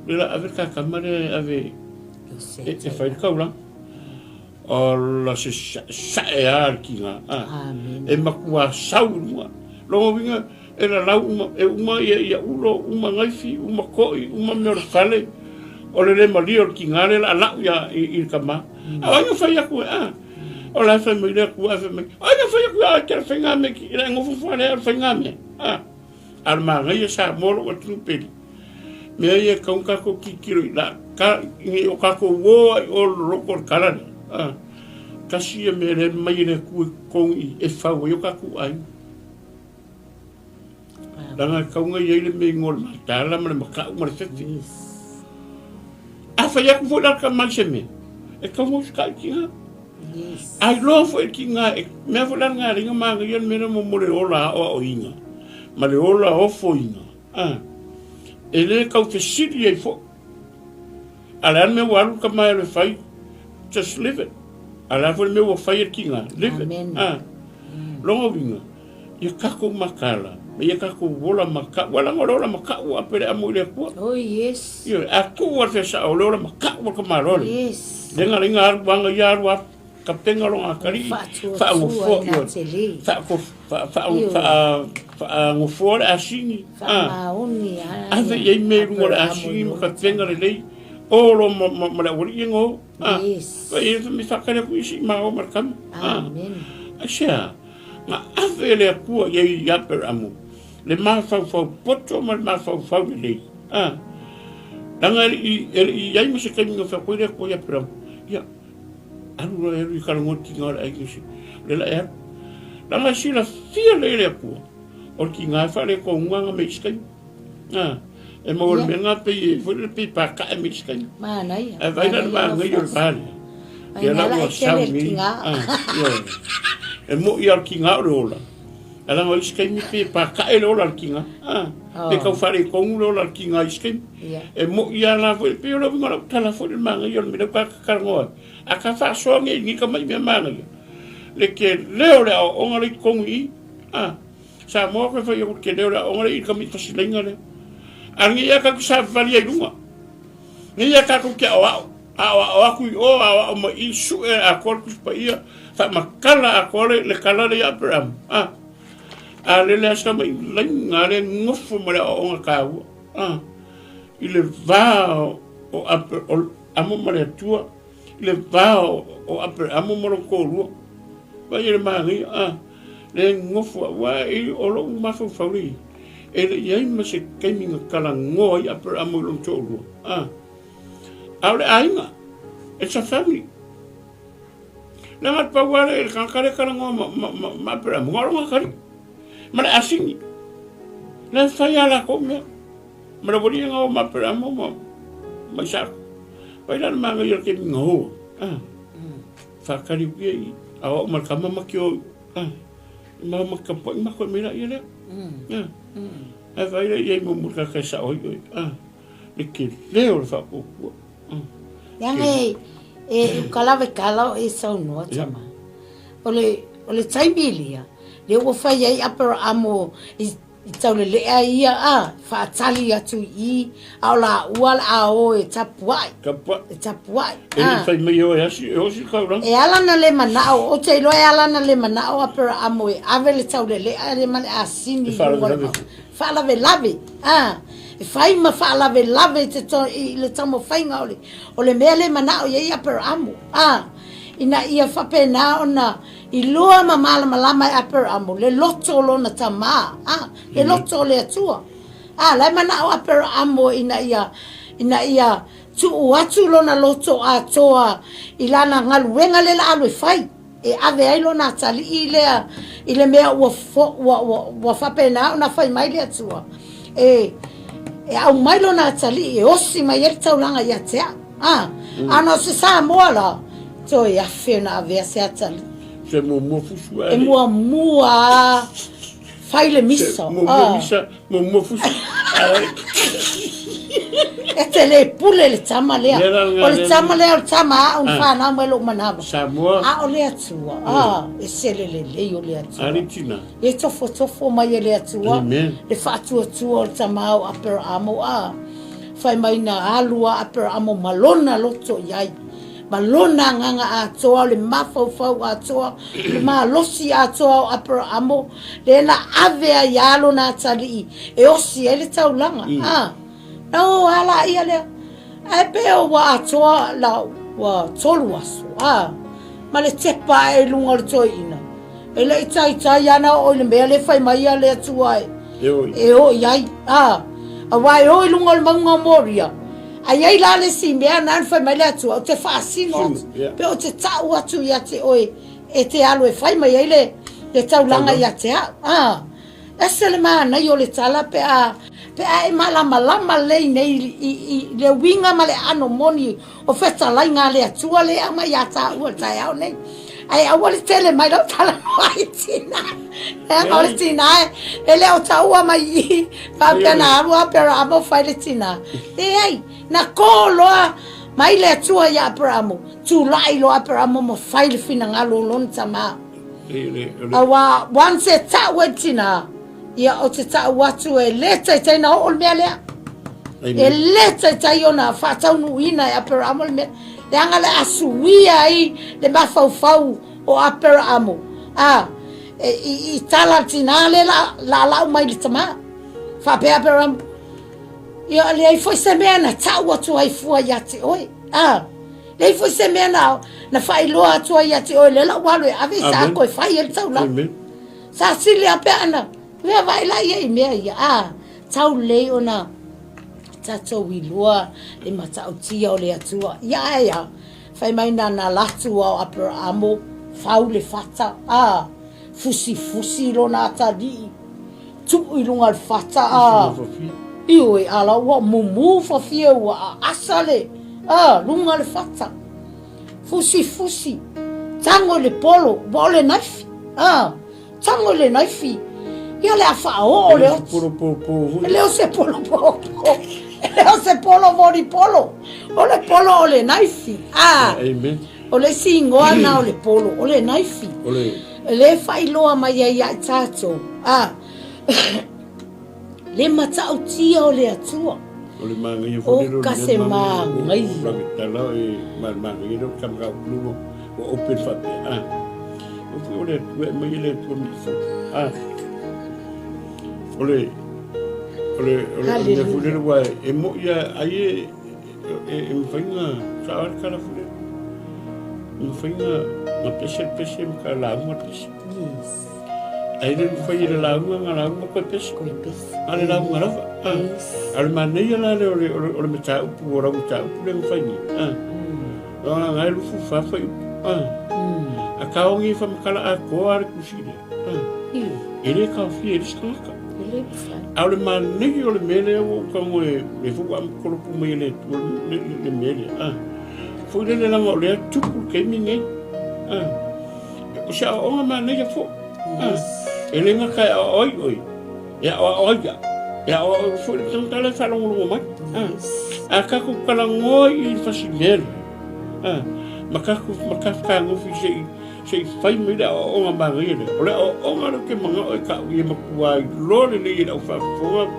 lea la ave le ta tama lea e ave e, e fai le taulaga ola se sa'e a le tiga a e matua sau i luga lona uiga E lalau uma, e uma ia ia ulo, uma gaifi, uma koʻi, uma mea o le fale, o le le malie o le tiga lea o le a la'u ia i, i le tama. A o ai na fai atu e, a? O la e fai mai le Atua, ae fai mai, o ai na fai atu ia oe te le faiga mea ki, le nofo fua lea o le faiga mea, a? A o le manaia Samoa lou atunuu pele. Mea ia e tatau ona tatou tilotilo i la, ka, nei o tatou o ai o le loloto o le tala lea, a? Tasi ia mea lea e aumai e le Atua i totonu i i e fau ai o tatou aiga. Leaga e tatau ona i ai le mea igoa o le mataala ma le matau ma le fefe. A fai atu foi la le tama i se mea, e tatau ona usitai i le tiga. A iloa foi e le tiga, e mea foi la lena e ala ai ona manaia le mea lea mo le ola aoaoina ma le ola ofoina. A, e le tau fesili ai foi. A o le a le mea ua alu le tama e alu e fai, just leave it. A o le a foi le mea ua fai e le tiga, leave it. A, lona uiga, Ia tatou mataala, ma ia tatou ola mata'u, aua leaga o le ola mata'u a pele amo i le Atua. Oh yes. Ioe, a tuu a le feasaʻa o le ola mata'u a le tamaloa le. Yes. Le ga inga alu anga ia alu alu kapenga longa atalii, faagofoa, ioe, faagofoa le asini, a, ave i ai mea i luga o le asini ma kapenga lelei, o loa ma le aualii e go, a, fai faatali atu isi ma o ma le tama, a, aisea? Na ave e le Atua i ai i Aperamu le mafaufau poto ma le mafaufau lelei. A, leaga e le i, e le i i ai ma se taimi na fai atu ai le Atua i Aperamu, ia, alu loa e alu i talanoa i tiga o le aiga se, o lea la e alu. Leaga e silafia lelei e le Atua, o le tiga e faaletonu lava na mea i isi taimi. A, e maua le mea lena pei e, foi lele pei e patae mai isi taimi. Manaia. Ae vaai la i le manaia o le va lea. Ia la ua sau nei. Ioe. E moi lava o le tiga o le ola. Ae leaga o isi taimi pe patae le ola a le tiga, a, pe tau faaletonu le ola a le tiga i isi taimi. E moi lava la foi, pei o le uiga o lau tala foi le manaia o le mea lea ua ta talanoa ai. A ta faasoa nei i nei tamai mea manaia, le tele o le aoaoga lea i totonu i i, a. Samoa koe fai atu le tele o le aoaoga lea i le tamai fasilaina lea. A o lenei lava tatou te savavali ai i luga. Nei lava tatou te aoao, aoao atu i o, aoao mai i, sue atoa le Tusi Paia, faamatala atoa le, le tala lea ia Aperamo. A, a lele lava si tamai laina lea nofo ma le aoaoga taua. A, i le va o, o, Aper, o Amo ma le Atua, i le va o, o Aperamo ma lona toalua. Vaai i le manaia, a, le nofo, aua e, o lou mafaufau lea i, E le i i ai ma se taimi na talanoa ai Aperamo i lona toalua. A, a o le aiga, it's a family. Leaga le pau lava lea i le tagata lea e talanoa ma, ma, ma, ma Aperamo, na o lona atalii, ma le asini. La e fai a latou mea. Ma le aualii na o ma Aperamo ma, ma Isaka. Pai la le manaia o le taimi na o. A, whakari uia i a o ma le kama ma ki o. A, Ma ma ka pai ma koe mai la ia lea. Ah. Ai vai la ia i mo ka kai sa oi oi. Ah. Le ke leo le fa ko ku. Ah. Leaga e e ukala ve kala o e saunoa tama. O le o le taimi lia, le ua fai ai Aperahamo i I tauleleʻe ai ia a faatali atu i i, a o lāua la a o e tapuaʻi. Tapuaʻi. E tapuaʻi. E le fai mai o e asi, e osi taulaga. E ala na le manaʻo, ou te iloa e ala na le manaʻo Aperaamo e ave le tauleleʻa le ma le asini i luga o le mauna. Faalavelave, a. E fai ma faalavelave i te to, i le taumafaiga o le, o le mea le manaʻo i ai Aperaamo, a. Ina ia faapena ona Iloa ma malamalama e Aperaamo le loto o lona tamā, a, le loto o le Atua. A, la e manaʻo Aperaamo ina ia, ina ia tuu atu lona loto atoa i lana galuega lea la alu e fai, e ave ai lona atalii lea i le mea ua, ua, ua, ua faapena ona fai mai le Atua, e, e aumai lona atalii e osi mai ai le taulaga ia te au. A, a na o se Samoa la, toe afe ona avea se atalii. Se muamua fusu E muamua a fai le misa. Se muamua misa, muamua fusu. E te le pule le tama lea. O le tama lea o le tama aʻu na whanau mai lou manawa. Samoa. A o le Atua. A, e sele lelei o le Atua. Ali tina. E tofotofo mai e le Atua. Le faatuatua o le tama o Aperamo. A. Fai mai na alu a Aperaamo ma lona loto i ai, ma lona agaga atoa, o le mafaufau atoa, le malosi atoa o Aperaamo, lea na ave ai a lona atalii e osi ai le taulaga. A, na o a la ia lea. Ae pe o ua atoa la ua tolu aso, a, ma le tepa ae i luga o le toeaina. E le i taitai ana oo i le mea lea e fai mai a le Atua e, e o i ai. A, aua e o i luga o le mauga o Moria, a i ai la le isi mea na na fai mai le Atua, ou te faasino atu, pe ou te tau atu ia te oe e te alu e fai mai ai le, le taulaga ia te au. A, ese le manaia o le tala pe a, pe a e malamalama lelei nei i, i, i le uiga ma le aano moni O fetalaiga a le Atua lea e aumai ia taua i le taeao nei. Ae aua le tele mai lau talanoa i tina. Leaga o le tina e, e le o taua mai i i, faapea na alu Aperaamo fai le tina. Leai, na kō loa mai le Atua ia Aperaamo, tulai loa Aperaamo ma fai le finagalo o lona tamā. Aua once e tau ai le tina, Ia, o te tau atu e le taitai na oo le mea lea. E le taitai ona faataunuuina e Aperaamo le mea. Leaga le a suia ai le mafaufau o Aperaamo. A, e, i, i tala le tinā le la, la lau mai le tamā. Faapea Aperaamo, ia, leai foi se mea na tau atu ai fua ia te oe. A, leai foi se mea na, na faailoa atu ai ia te oe, lea la ua alu e ave i sa koe fai ai le taulaga. Sa sili a pea ana mea vaai la ia i mea ia, a tau lelei ona tatou iloa le matautia o le Atua. Ia ae a, fai mai na na latu a o Aperaamo, fau le fata, a fusifusi lona atalii, tuu i luga o le fata, a ioe, a la ua mumu fafie ua aasa le, a luga o le fata. Fusifusi, tago i le polo, ua o le naifi, a, tago i le naifi. Ia o le a faaoo le oti. Polo popo E le o se polo popo. E le o se polo volipolo. O le polo o le naifi. Ah. Amen. O le isi igoa na o le polo, o le naifi. O le Le faailoa mai ai ia i tatou. Ah. Le matautia o le Atua. O le manaia foi lele o ka se manaia. O tala e manaia le ka ka plulo o open faapea. Ah. O foi o le Atua e mai le Atua mi fo. Ah. O le o le o le mea foi lele ua e mo ia ai e e mafai ona sao le tala foi lele. E mafai ona pese pese ma ka lauga pese. Yes. Ai le mafai e le lauga na lauga koe pese. Koe pese. A le lauga lava. Ah. Yes. A le manaia la le o le, o le, o le mataupu o lau mataupu le mafai ni. Ah. Mm. Ngai lufu fafa i upu. Ah. Mm. A kaongi e whamakala a koa le kusi le. Ah. E le kaofia e le se E le mafai. A o le manaia o le mea lea ua ou tago e le foi ua kolopu mai e le Atua le mea lea. Ah. Foi lele laga o lea tupu le taimi nei. Ah. O se aoaoga manaia foi. Ah. E le gata e aoao ai oe, e aoao ai au, e aoao foi le tagata la e faalogologo mai. Ah. A tatou talanoa i le fasimea lea. Ah. Ma tatou ma tatou fetagofi se i Se i fai mai le aoaoga manaia lea. O le aoaoga lea ou te manao e tau ia matua iloa lelei e le au faafofoga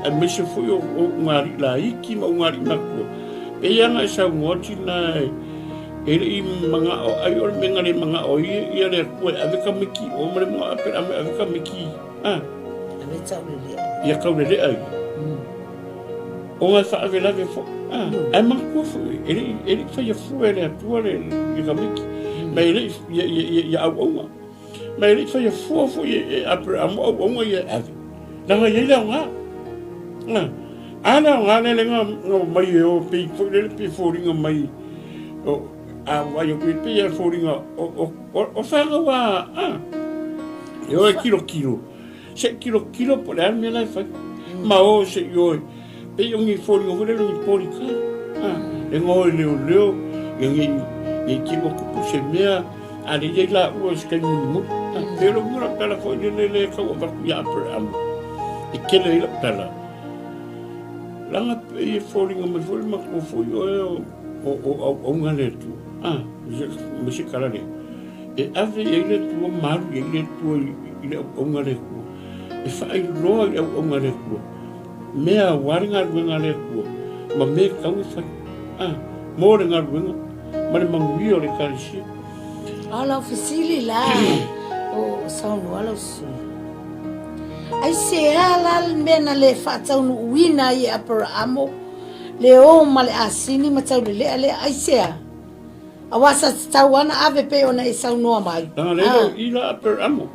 aemaise foi o ugali'i laiti ma ugali'i matua. Pei lava ona e saunoa tina e le i manao ai o le mea na le manao ai ia le Atua e ave tamaiti i o ma le manao e ave tamaiti a. Ave taulelea. Ia taulelea ia. Ona e faalavelave foi. Ah, ae manatua foi, e le i faia fua e le Atua le tamaiti, ma e le i ia auauna. Ma e le i faia fua foi e Aperamo auauna ia e ave. Leaga e i ai le aoga. Ah, a le aoga lea lea na omai e o pei foi lele pei foliga mai o a vaai atu pei e foliga o fanau a ah, e o e kilokilo. Se i tilotilo po o le a le mea la e fai. Ma o se i o e, pei o ni foliga foi lele o ni polika. A, e goa e leoleo, ia nei, nei te ua tupu se mea, a le i ai laua i se taimi mulimuli. A, pei o le uiga o lau tala foi lele lea e tau avatu ia Aperamo, e tele ai lau tala. Leaga pei e foliga mai foi le matua foi oe o, o, o auauna a le Atua. A, ma se tala lea. E ave i ai le Atua ma alu i ai le Atua i le auauna a le Atua, e faailoa i le auauna a le Atua mea aua le galuega a le Atua ma mea e tatau ona fai, a, mo le galuega ma le manuia o le Ekalesia. A o lau fesili la, o saunoa lau sui, aisea la le mea na le faataunuuina ai e Aperaamo le o ma le asini ma taulelea lea, aisea? Aua sa tatau lava ona ave pei ona e saunoa mai. Leaga lea lau i la Aperamo.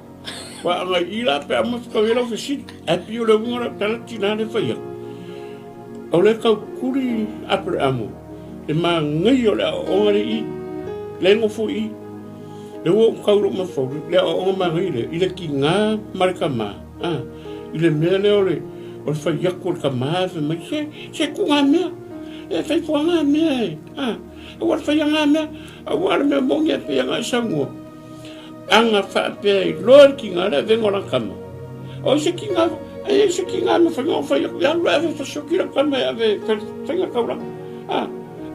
Ua agai i la Aperamo whakau e lau fesili. Ae pei o le uiga o lau tala tina le whai aku. O le taukuri Aperamo, le māngai o le aoaoga le i, le nofo i, le ua ou tau lou mafaulu, le aoaoga māngai lea, i le tigā ma le tamā, a, i le mea lea o le, o le whai aku o le tamā e fai mai, se, se ku ngā mea, e whai fua ngā mea e, a, Aua le whaia ngā mea, aua le mea moni e pei anga i saunoa. Anga whaapea i loa le kinga le vengo la kama. O se kinga, e se kinga ma whainga o whai aku, ia alu ave whasoki la kama e ave whainga kauranga. Ah,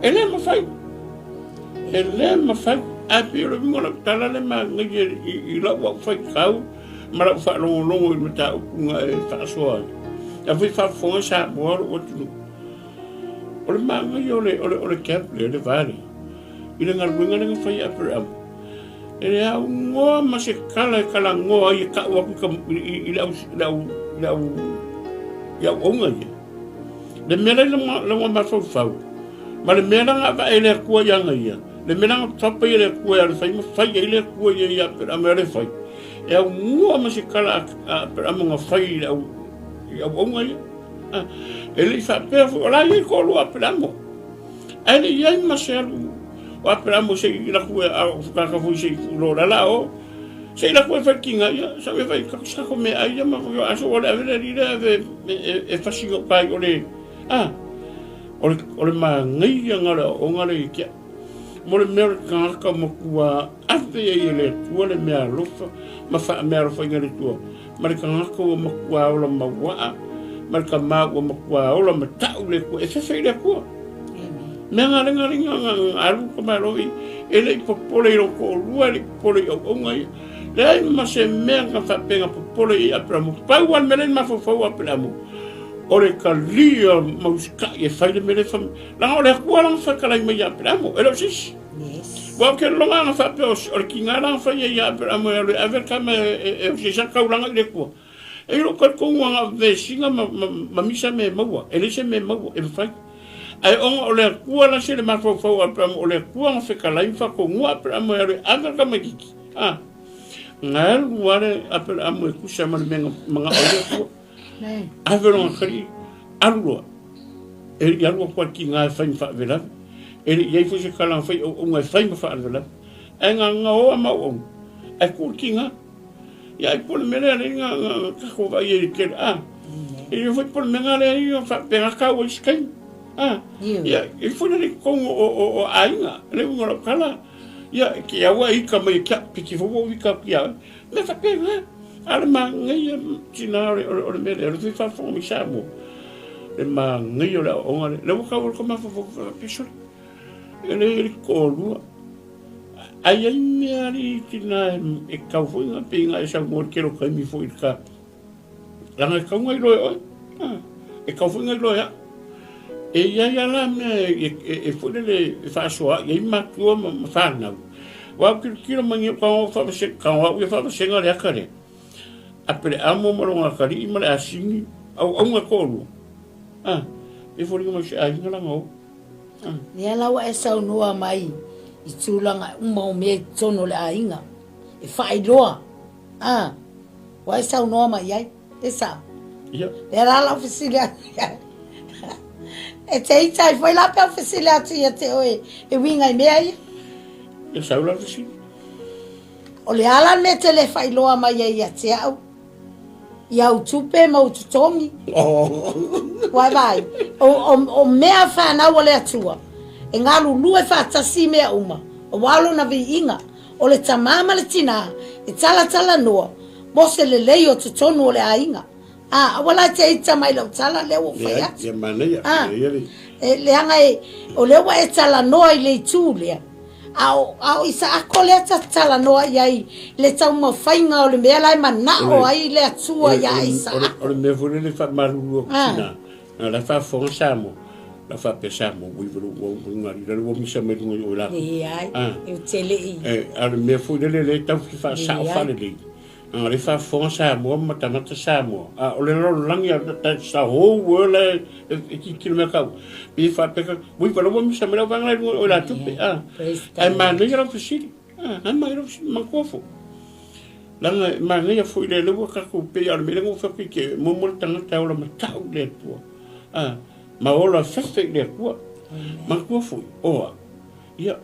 e le mawhai. E le mawhai. A pei o le uiga o lau tala le ma ngai i lau au whai kau, ma lau whaalongolongo i mataupu nga e whaasoa ai. A fai whaafofoga Samoa lou atunuu. O le manaia o le, o le, o le camp lea, le va lea, i le galuega lea na fai e Aperamo, e le aunoa ma se tala e talanoa ai e tau atu i ka, i, i le au, le au, le au, i auauna ia. Le mea la i lona, lona mafaufau, ma le mea la na avae e le Atua ia ana ia, le mea la na papa ia le Atua e alu fai ma fai ai le Atua ia ia Aperamo e alu e fai, e aunoa ma se tala a Aperamo na fai i le au, i auauna ia. E le i faapea foi, o la e i ai toalua Aperamo. Ae le i ai ma se alu o Aperamo se i laku e a whakaka foi se i fulo la la o. Se i laku e whai kinga ia, sa e whai kako me ai ia ma foi aso o le ave le rire ave e whasi o kai o le a o le o le mangai ia ngale o ngale i kia. Mo le mea o le tagata matua ave ai e le Atua le mea alofa ma faameaalofaina e le Atua, ma le tagata ua matua ola mauaa, ma le tama ua matua ola matau i le Atua, e fefe i le Atua. Mea nga lenga lenga nga alu ka malo i e le i popole i lou toalua, e le i popole i auauna ia. Leai ma se mea na faapea na popole i Aperamu. Pau lava le mea lea na mafaufau Aperamu, o le talia ma usitai e fai le mea lea e fai mai. Leaga o le Atua lana fetalai mai ia Aperamu, e le o se isi. Aua ou te lagona ana faapea o le tiga la na fai ai ia Aperamu e alu e ave le tama e osi ai sana taulaga i le Atua. E i lou talitonuga na o vesiga ma misa mea e maua, e leai se mea e maua, e mafai. Ae ona o le Atua la se le mafaufau o Aperamo, o le Atua na fetalai ma faatonuga Aperamo e alu e ave le tamaititi. A, na alu lava le Aperamo e tusa ma le mea na manao ai le Atua. Ave lona kalii, alu loa. E le i alu atu a le tiga e fai ma faalavelave. E le i i ai foi se tala na fai auauna e fai ma faalavelave. Ae na gaoa ma auauna, ae tuu le tiga. Ia ai po le mea lea lea na na tatou vaai ai i le tele a. E le foi po le mea na lea ia faapena tau ai se taimi. A. Ia e foi le totonu o o o aiga le uiga o lau tala. Ia ke aua e ika mai e kia piki fou ou ika atu ia oe. Mea faapena. A o le manaia tina o le o le mea lea o le fia faafofoga mai Samoa. Le manaia o le aoaoga lea. Lea ua tau o le mafaufau faapea sole. E le le toalua. Ai ai mea alii tina e tau foi na pei na e saunoa i le tele o taimi foi i le ta leaga e tau na iloa e oe e tau foi na iloa e au. E i ai lava la mea e foi lele e faasoa ai matua ma fanau. Aua ou tilotilo mai nei tago faavasega tago au ia faavasega le ata lea. A Peleamo ma lona atalii ma le asini auauna toalua. E foliga mai o se aiga lana o. Lea la ua e saunoa mai i tulaga uma o mea i totonu o le aiga e faailoa, a, ua e saunoa mai i ai, e sao? Ia. Lea la lau fesili atu E te ita ai foi la pe au fesili atu ia te oe e uiga i mea ia? E sau la fesili. O le a la le mea e te le faailoa mai ai ia te au? I au tupe ma ou totogi. Ua e vaai, o mea fanau a le Atua, e galulue faatasi i mea uma, aua lona viiga, o le tamā ma le tinā, e talatalanoa, mo se lelei o totonu o le aiga. A, aua la e te ita mai lau tala lea ua ou fai atu. A, e leaga e, o lea ua e talanoa i le itu lea, A o, a o Isaako lea ta te talanoa i ai i le taumafaiga o le mea la e manao ai le Atua iā Isaako. O le mea foi lele e faamalulu atu tina, na la e faafofoga Samoa, la faapea Samoa, ui valo ua ua luga i lalo ua misa mai luga i o i latou. Leai, e te le i. A o le mea foi lele lea e tau fia faasao faalelei, leaga o lea e faafofoga Samoa ma tagata Samoa, a o le lalolagi lava, that's the whole world la e tilotilo mai tau, pei e faapea ka, ui valo ua misa mai lau vaega la i luga i o i la tupe, a, ae manaia lau fesili, a, ae manaia lau fesili, manatua foi. Leaga e manaia foi le lea ua tatou pei a o le mea lea na ou fai atu i te, muamua le tagata e ola matau i le Atua, a, ma ola fefe i le Atua. Manatua foi, oa, ia,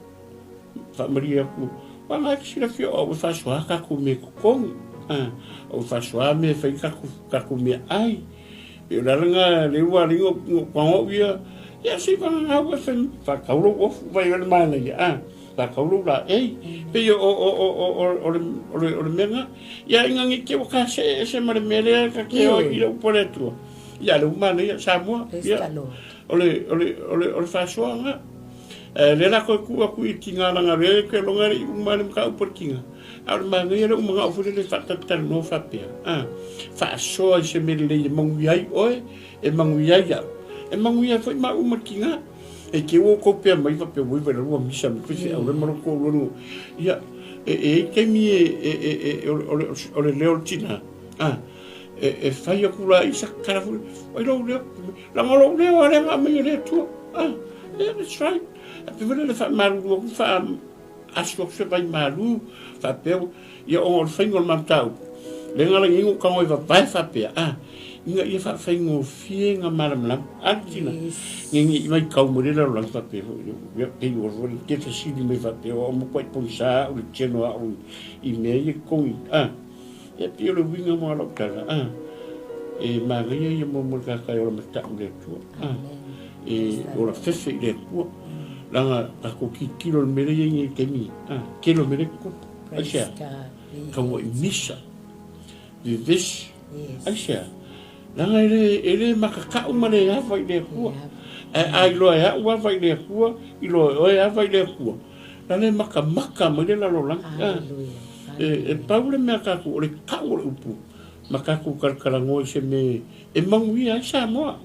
Faamalie atu, Aua na e silafia o au e faasoa tatou mea i totogi, a, o au e faasoa mea e fai tatou, tatou meaai. E pei o le ala lena lea ua ala ai ona ou tago au ia, ia se i vagana au e fai, faatau lou ofu, vaai o le manaia, a, faatau lou laei. E pei o, o, o, o, o, o, le, o, le, o le mea lena. Ia ina ne i te i ua ta see ese ma le mea lea ta te o ai i le upu a le Atua. Ia, lea ua manaia, Samoa, ia, o le, o le, o le, o le faasoa lena. E lea la toe tuu atu i tiga laga lea ke loga le uma le mataupu a le tiga. A o le manaia lea ua manao foi lele faatalatalanoa faapea, a, faasoa i se mea lelei e manuia ai oe, e manuia ai au, e manuia ai foi maua ma le tiga. E te ua outou pea mai faapea ua iva i lalo ua misa mai faifeau le ma lou toalua le ia, e i ai taimi e, e, e, e, o le, o le leo o le tina, a, e, e fai atu la i sa tala foi, ai lou leo, Leaga o lou leo a lea na aumai e le Atua. Ah, yeah, that's right. E pei foi lea le faamalulu atu, faaasu atu se vai malu, faapea, ia ona o le faiga o le mataupu, lea na lagi ai na ou tago e vavae faapea, ah, ina ia faafaigofie na malamalama. A le tina, ne ne i vaitau mai le lalolagi faapea foi, ia, pei ua foi te fesili mai faapea, o au matuai pogisa au le tino au i mea ia totogi, ah. Ia pei o le uiga mo lau tala, a, e manaia ia mo mo le tagata e ola matau i le Atua, a, e ola fefe i le Atua, leaga tatou tilotilo i le mea lea e i ai nei i le taimi, a, tele o mea lea e tutupu. Aisea? Taua i misa, vevesi. Aisea? Leaga e le, e le makaka'u ma le ava i le Atua. Ae a iloa e a'u ava i le Atua, iloa e oe ava i le Atua, la le makamaka mai le lalolagi. E, e pau le mea tatou, o le ka'u o le upu, ma tatou talatalanoa i se mea e manuia ai Samoa,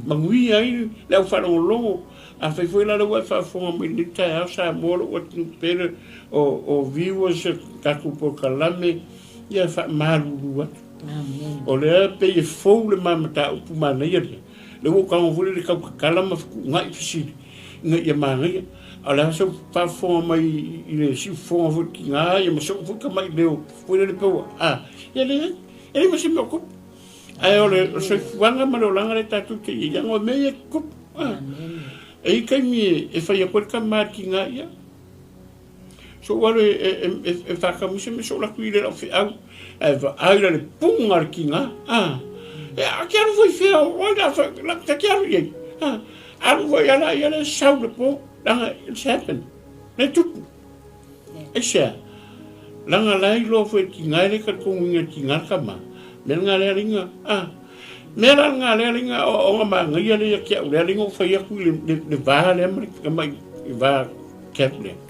manuia ai le au faalogologo. Afai foi la lea ua e faafofoga mai i lenei taeao Samoa, lou atunuu pele, o, o viewers, tatou polokalame, ia e faamalulu atu. O lea pei e fou le ma mataupu manaia lea. Lea ua ou tago foi lele tau tatala ma fetuunai fesili ina ia manaia. A o le a sau faafofoga mai i le siufofoga foi tina ia ma so'u foi tamai leo foi lele pei ua a ia leai, e leai ma se mea o tupu. Ae o le soifuaga ma le olaga lea tatou te i ai, leaga o mea ia e tutupu. E i ai taimi e fai atu ai le tama a le tina ia, Sou alu e faatamusa me sou latu i le lau feau, ae vaai la le puga a le tina, a, e a ke alu foi fea o ai la fa, la ta ke alu i ai, a, alu foi ala ia le sau le po, langa it's happen, le tupu. Aisea, langa la iloa foi e tina e le talitonuina e tina le tama, mea lena lea linga, a, mea la lena lea linga o aoaoga manaia lea ia te au lea linga o fai atu i le va lea ma le tamai va cap lea.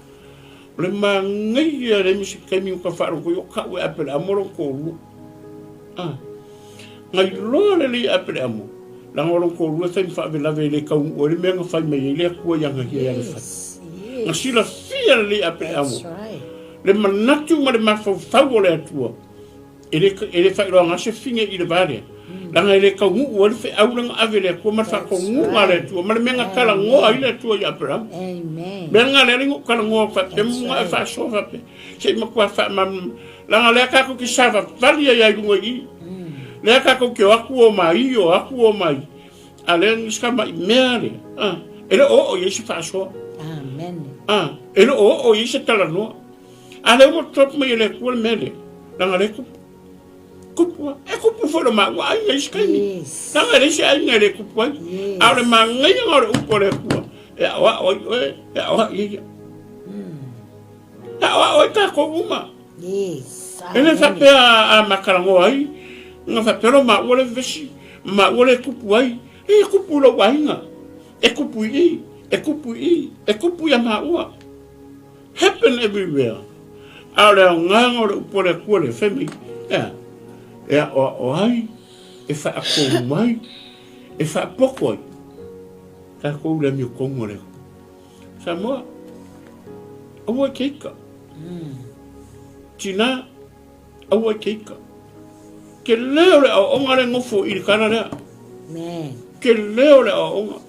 O le manaia leai ma se taimi na faalogo ai o ka'u e ape le amo lona toalua. Ah. Na iloa lelei e ape le amo, leaga o lona toalua e fai ma faavelave e le taunuu ai le mea na fai mai ai le Atua i ana ia ia fai. Na silafia lelei e ape le amo. Le manatu ma le mafaufau o le Atua E le, e le faailoaga se fine i le va lea. Leaga e le taunuu ai le feau lea na ave e le Atua ma le faatonuga a le Atua ma le mea na talanoa ai le Atua ia Aperama. Mea lena lea na ou talanoa faapea ma e faasoa faapea se i matua faamalamalama. Leaga lea tatou te savavali ai lava i luga i i. Lea tatou te o atu o mai, o atu o mai. A lea nisi tamai mea lea, ah, e le o oo i ai se faasoa. Amen. Ah, e le o oo i ai se talanoa. A lea ua drop mai e le Atua le mea lea, leaga lea e tupu. Tupu lava. E tupu foi le maua aiga i isi taimi. Yes. Leaga e leai se aiga e le tupu ai. Yes. A o le manaia o le upu a le Atua, e aoao ai oe, e aoai ai ia. E aoao ai tatou uma. Yes. E le Amen. faapea a matalanoa ai, na faapea lo maua le vevesi, ma maua le tupu ai. E tupu i lou aiga, e tupu i i, e tupu i i, e tupu ia maua. Happen everywhere. A o le aogaga o le upu a le Atua lea, fai mai, e a? E aoao ai, e faatonu ai, e faapoto ai tatou i le amiotonu a le Atua. Samoa, aua e te ika. Tinā, aua e te ika. Tele o le aoaoga lea e nofo i le tala lea. Amen. Tele o le aoaoga.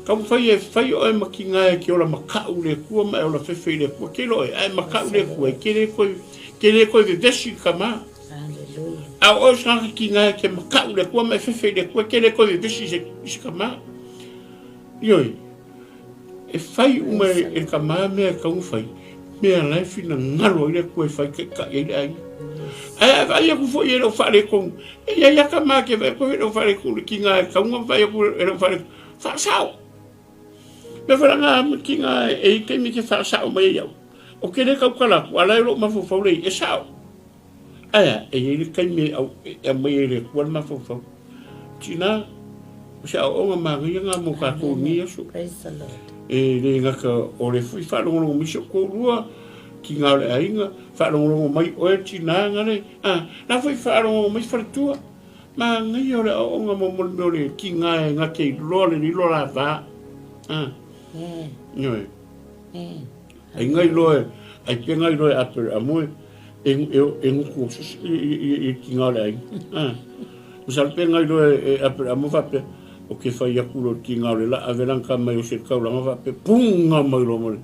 Taumafai e fai oe ma tiga e te ola maka'u i le Atua ma e ola fefe i le Atua. Tele oe, a e maka'u i le Atua, e te le toe, te le toe vevesi i le tama. Hallelujah. A o oe o se tagata tiga e te maka'u i le Atua ma e fefe i le Atua, e te le toe vevesi i se, i se tama. Ioe, e fai uma e, e le tama mea e tatau ona fai, mea la e finagalo ai le Atua e fai taitai ai le aiga. Ae a vaai atu foi e le o faaletonu, E i ai lava tama ke vaai atu e le o faaletonu le tiga e tatau ona vaai atu e le o faaletonu, faasao. Mea foi la na ma tiga e i ai taimi e te faasao mai ai au. Ou te le tautala atu, a o la e o lou mafaufau lea i i, e sao. Ae a, e i ai le taimi e au e aumai ai e le Atua le mafaufau. Tina, o se aoaoga manaia lena mo tatou i lenei aso. Praise the Lord. E le gata o le foi faalogologo mai si ou toalua, tina o le aiga, faalogologo mai oe tina gale, a, la foi faalogologo mai faletua. Manaia o le aoaoga mo le mea o le tina e gata iloa le lilo la va. A, ioe. Ai ngai loa, ai pe ngai loa e ape a moe, e, e, e ngutu o susu i, i, i, i tina o le aiga. A, masalo pe ngai loa e, e ape a moe faapea, o ke fai aku lo tina o le la ave lang ka mai o se taulaga faapea, punga mai loa ma le,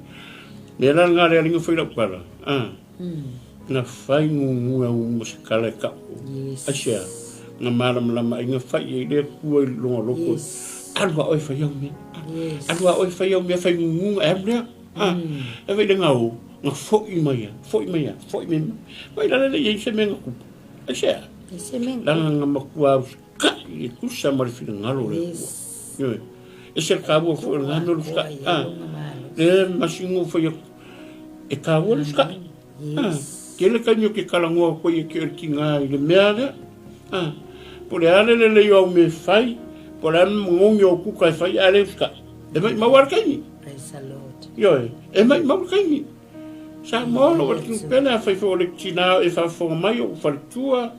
mea la nga le alinga fai lau kala. A, na fai gugu au ma se kala e ka'u. Yes. Aisea, na malamalama ai na fai ai le Atua i lona loto. Yes. Alu a oe fai au mea. Yes. Alu a oe fai au mea, fai guguga, e alu lea. A, e vai le gao, na fo'i mai a, fo'i mai a, fo'i mai. Vai la le i ai se mea na tupu. Aisea, E se mea na leaga na matua usita'i e tusa ma le finagalo o le Atua. Yes. Ioe. E se taua foi o lena mea o le usita'i. Oa A, ia lona malosi. le masino fai atu. E kāua le usikai. Tele taimi o ke kalagoa koe ia ke o le tigā i le mea lea. Po le a le lelei o au mea e fai, po le a le magogi o au kuka e fai, ae le usikai. E maʻimau lava le taimi. Praise the Lord. Ioe, e maʻimau le taimi. Samoa lou atunuu pele, afai foi o le tina e faafofoga mai ou faletua,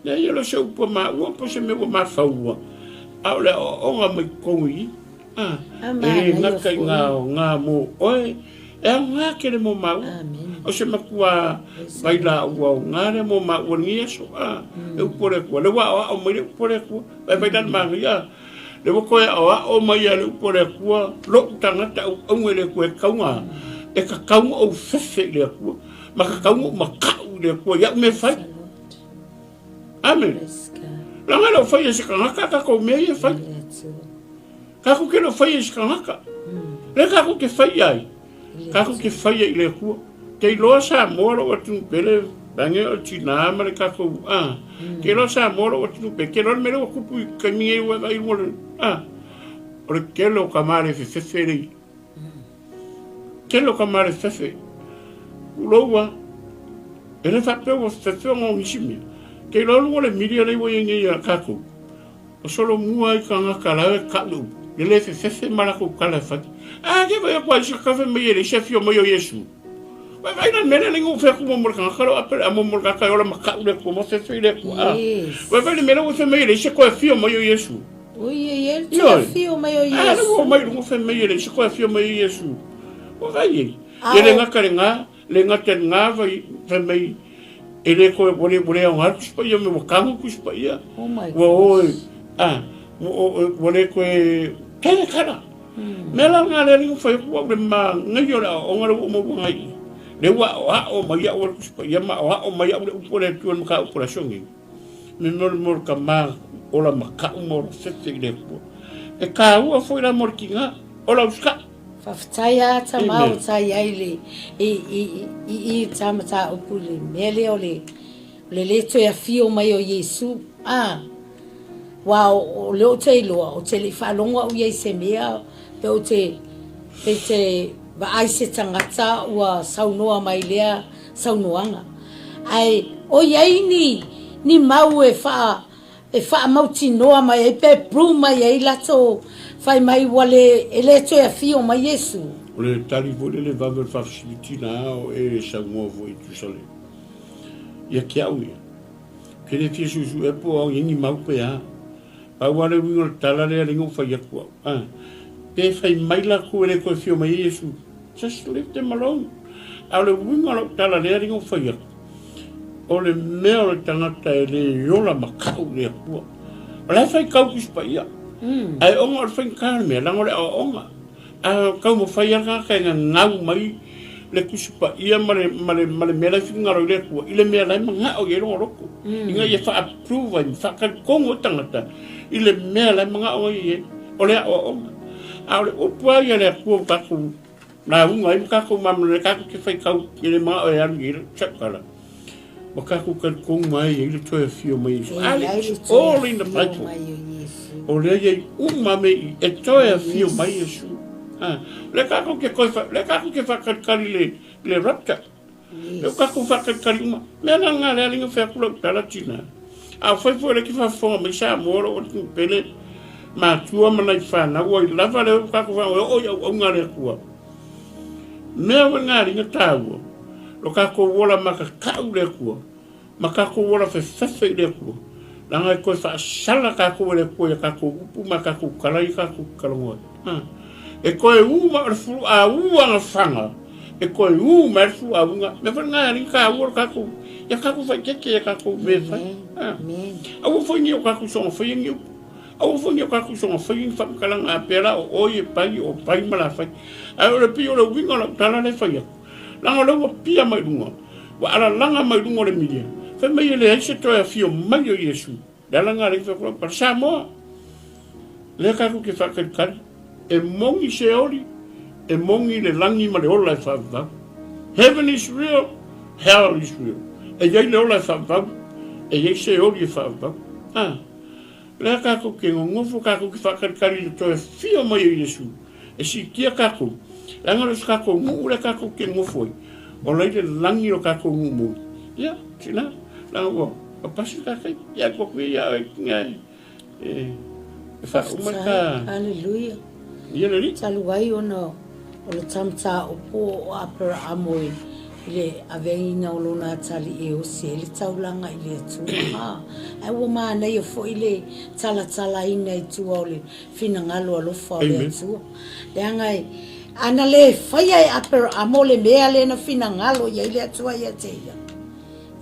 leai e le o se upu a maua po o se mea ua mafaua, a o le aoaoga mai totonu i i. E le gata i ngā aoga mo oe, e aoga tele mo māua. O se matua vailaau aoga lea mo māua i lenei aso. Le upu a le Atua, lea ua aoao mai le upu a le Atua. Vaivai la le manaia, lea ua toe aoao mai e le upu a le Atua lou tagata auauna i le Atua e tatau e tatau ona ou fefe i le Atua ma tatau ona ou mataʻu i le Atua i au mea e fai. Amene. Leaga e le o faia e se tagata a tatou mea ia e fai. Tatou te le o faia e se tagata. Lea tatou te fai ai. Tatou te faia i le Atua. Te iloa Samoa lou atunuu pele, vaeane o le tinā ma le tatou, a. Te iloa Samoa lou atunuu pele, te iloa le mea lea ua tupu i taimi nei ua e vaai i luga o le, a. O le tele o tama le fefefe le i. Tele o tama le fefefe. Tuloua, e le faapea ua fefefe ona o nisi mea. Te iloa luga o le milia lea ua i ai nei a tatou. O solomua ai tagata la e kau le upu, le le fefefe ma latou tala e fai. A ke vai aku ai se kafe mai e le se afio mai o Iesu. Vai vai na mele le ngu fe ku mo le tagata lo apele a mo mo le tagata e ola ma kau le ku mo fefe i le ku a. Vai vai le mele ua fe mai e le se koe afio mai o Iesu. Ui e e le afio mai o Iesu. A le ua mai lunga fe mai e le se koe afio mai o Iesu. Ua vai e. E le gata le ngā. Le gata i ngā wai, fai mai, e le koe, ua le, ua le aoga le Tusi Paia me ua kago Tusi Paia. Oh my Ua oe, a, ua, ua le koe, tele kala. Mea la ngā lea linga whai aku au le ma ngai o le aoaoga le ua maua ngai i. Le ua aoao mai au le Tusi Paia ma aoao mai au le upu a le Atua le mataupu o le aso nei. Me mea o le mea o le tama ola makaʻu ma ola fefe i le Atua. E kāua foi la mo le tiga, ola usikai. Faafetai a tama o tai ai le i i i i ta mataupu i le mea lea o le o le le toe afio mai o Iesu a ua o lea ou te iloa ou te le i faalogo au ia i se mea pe ou te pe te vaai se tagata ua saunoa mai lea saunoaga ae o i ai ni ni mau e faa E faamautinoa mai ai pe prove mai ai latou fai mai ua le e le toe afio mai Iesu. O le tali foi lele vave o le faafesilitina a o e saunoa foi e tusa le ia ke au ia. Ke le fia suesuea po o au ia ni mau pe a. Pau lava le uiga o le tala lea le ou fai atu au. A pe fai mai latou e le toe afio mai ai Iesu. Just leave them alone. A o le uiga o lau tala lea le ou fai atu. O le mea o le tagata e le ola makaʻu i le Atua. O la e faitau Tusi Paia. Ae ona o le faigata o le mea, leaga o le aoaoga. A taumafai lava le tagata e gagau mai le Tusi Paia ma le, ma le, ma le mea la e finagalo i le Atua, i le mea la e manao i ai lona loto. Ina ia faa-approve ai ma faatalitonu ai le tagata i le mea la e manao ai i ai. O le aoaoga. A o le upu lava ia a le Atua ua tatou Lauga ai ma tatou mamalele tatou te faitau i le manao e alu i ai sau tala. Ua tatou talitonu mai e i ai le toe afio mai o Iesu. E i ai le toe All in the afio Bible. mai o Iesu. O lea i ai uma mea i e toe afio mai Iesu. Ah, lea tatou te toe fa, lea tatou te faatalitali le le rapture. Lea ua tatou faatalitali uma. Mea la lena lea alii na fai atu lau tala tina. A fai foi lea ke faafofoga mai Samoa lou atunuu pele, matua ma nai fanau ai lava lea ua tatou faalogo e oo i auauna a le Atua. Mea foi lena alii na taua, lo tatou ola matatau i le Atua, ma tatou ola fefefe i le Atua, leaga e toe faasala tatou e le Atua i a tatou upu ma a tatou tala ia tatou te talanoa ai. E toe ū mai o le fuluaū agafaga, e toe ū mai le fuluaūga. Mea foi lena e alii taua lo tatou, ia tatou faaeteete ia tatou mea e fai. Aua foi ne i o tatou soona faia ni upu. Aua foi ne i o tatou soona faia ni faamatalaga a pea la o oe e pai, o pai ma la fai. Ae o le pei o le uiga o lau tala lea e fai atu, leaga o lea ua pia mai luga, ua alalaga mai luga o le milia, fai mai e leai se toe afio mai o Iesu. Le ala lena lea fai atu Samoa, lea tatou te faatalitali, e moni se oli, e moni le lagi ma le ola e faavavau. Heaven is real, hell is real. E i ai le ola e faavavau, e i ai se oli e faavavau. Ah, lea tatou te nonofo, tatou te faatalitali i le toe afio mai o Iesu, e siitia tatou, leaga o le tatou nuu lea tatou te nonofo ai. Ola i le lagi o tatou nuu moni. Ia, tina, leaga ua pasi le ta taimi. Ia, tuu atu ia ia oe tina e, e, e faauma le ta... Haleluia. Ia le Alii. Talu ai ona o le tamataupu o Aperaamo i le aveina o lona atalii e osi ai le taulaga i le Atua. Ae ua manaia foi le talatalaina i tua o le finagalo alofa o le Atua. Leaga e, ana le faia e Aperaamo le mea lea na finagalo i ai le Atua ia te ia,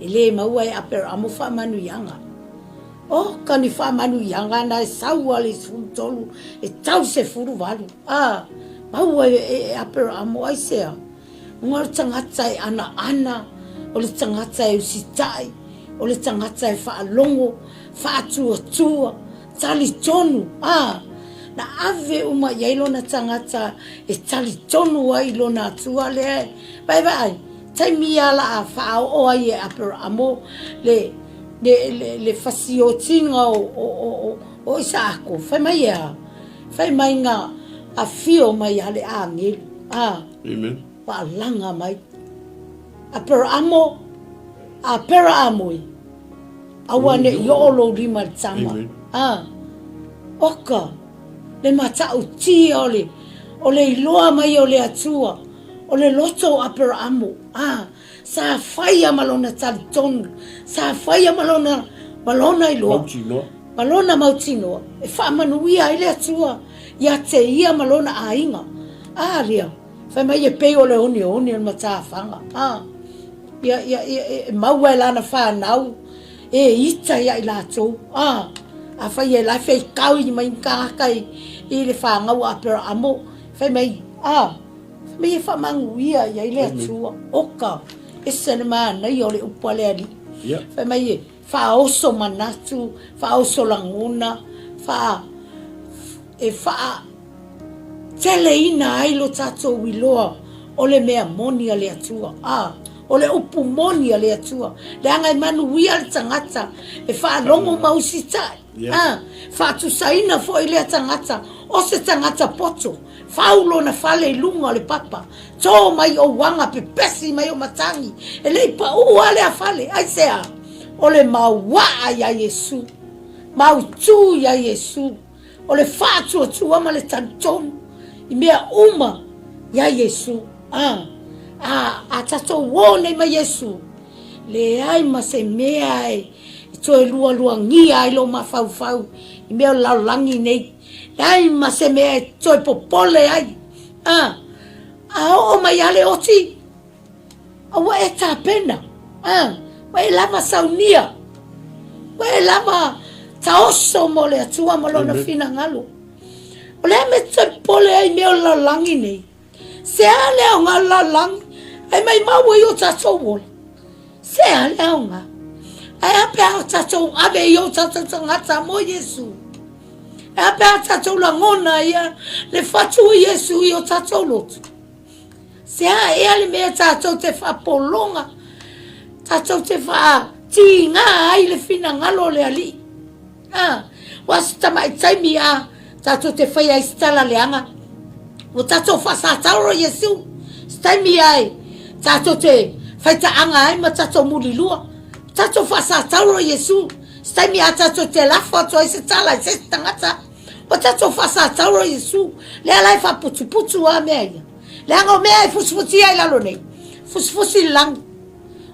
e le maua e Aperaamo faamanuiaga. Oh, ka ni faamanuiaga na e sau a le 13 e tau 18. A, maua e, e, e Aperaamo aisea? Ona o le tagata e anaana, o le tagata e usitai, o le tagata e faalogo, faatuatua, talitonu, a, na ave uma i ai lona tagata e talitonu ai i lona Atua lea e vaevaeai, taimi a la a faaoo ai e Aperaamo le, le, le, le fasiotiga o, o, o, o, o Isaako, fai mai e a? Fai mai na afio mai a le agelu, a, Amen. Paalaga mai. Aperaamo, Aperaamo e. Aua ne i oo lou lima i le tama. A, oka, le matautia o le, o le iloa mai o le Atua, o le loto o Aperaamo, a, sa faia ma lona talitonu, sa faia ma lona, ma lona iloa. Mautinoa. Ma lona mautinoa, e faamanuia ai le Atua ia te ia ma lona aiga. A lea, fai mai e pei o le oneone o le matafaga. A, ia, ia, ia, e maua e lana fanau, e ita ia i latou. A, afai e la feitau i mai ni tagata i, i le fanau a Aperaamo, fai mai, a, fai mai e faamanuia i ai le Atua. Oka, ese le manaia o le upu a le Alii. Yeah. Fai mai e faaoso manatu, faaoso lagona, faa, e faa, Teleina ai lo tatou iloa o le mea moni a le Atua. A, o le upu moni a le Atua, leaga e manuia le tagata e faalogo ma usitai. A, faatusaina foi lea tagata o se tagata poto, fau lona fale i luga o le papa, to mai ou aga, pepesi mai ou matagi, e le i paʻū lava lea fale. Aisea? O le mauaa iā Iesu, mautū iā Iesu. O le faatuatua ma le talitonu i mea uma iā Iesu. A, a, a tatou o nei ma Iesu, leai ma se mea e toe lualuagia ai lou mafaufau i mea o le lalolagi nei. Leai ma se mea e toe popole ai. A, a oo mai lava le oti, A ua e tapena, a, ua e lava saunia, ua e lava taoso mo le Atua ma Lona finagalo. O le a mea e toe popole ai i mea o le lalolagi nei? Se a le aoga o le lalolagi ae maimau ai o tatou ola? Se a le aoga? Ae a pe a tatou ave i o tatou tagata mo Iesu? E a pe a tatou lagona ia le fatu o Iesu i o tatou loto? Se a ea le mea tatou te faapologa, tatou te faatigā ai le finagalo o le Alii. A, ua se tamai taimi a tatou te faia ai se tala leaga, ua tatou faasatauro Iesu, se taimi ai tatou te faitaaga ai ma tatou mulilua, tatou faasatauro Iesu, se taimi a tatou te lafo atu ai se tala i se isi tagata, Ua tatou faasatauro Iesu, lea la e faaputuputu a mea ia. Leaga o mea e fusifusia i lalo nei, fusifusi i le lagi.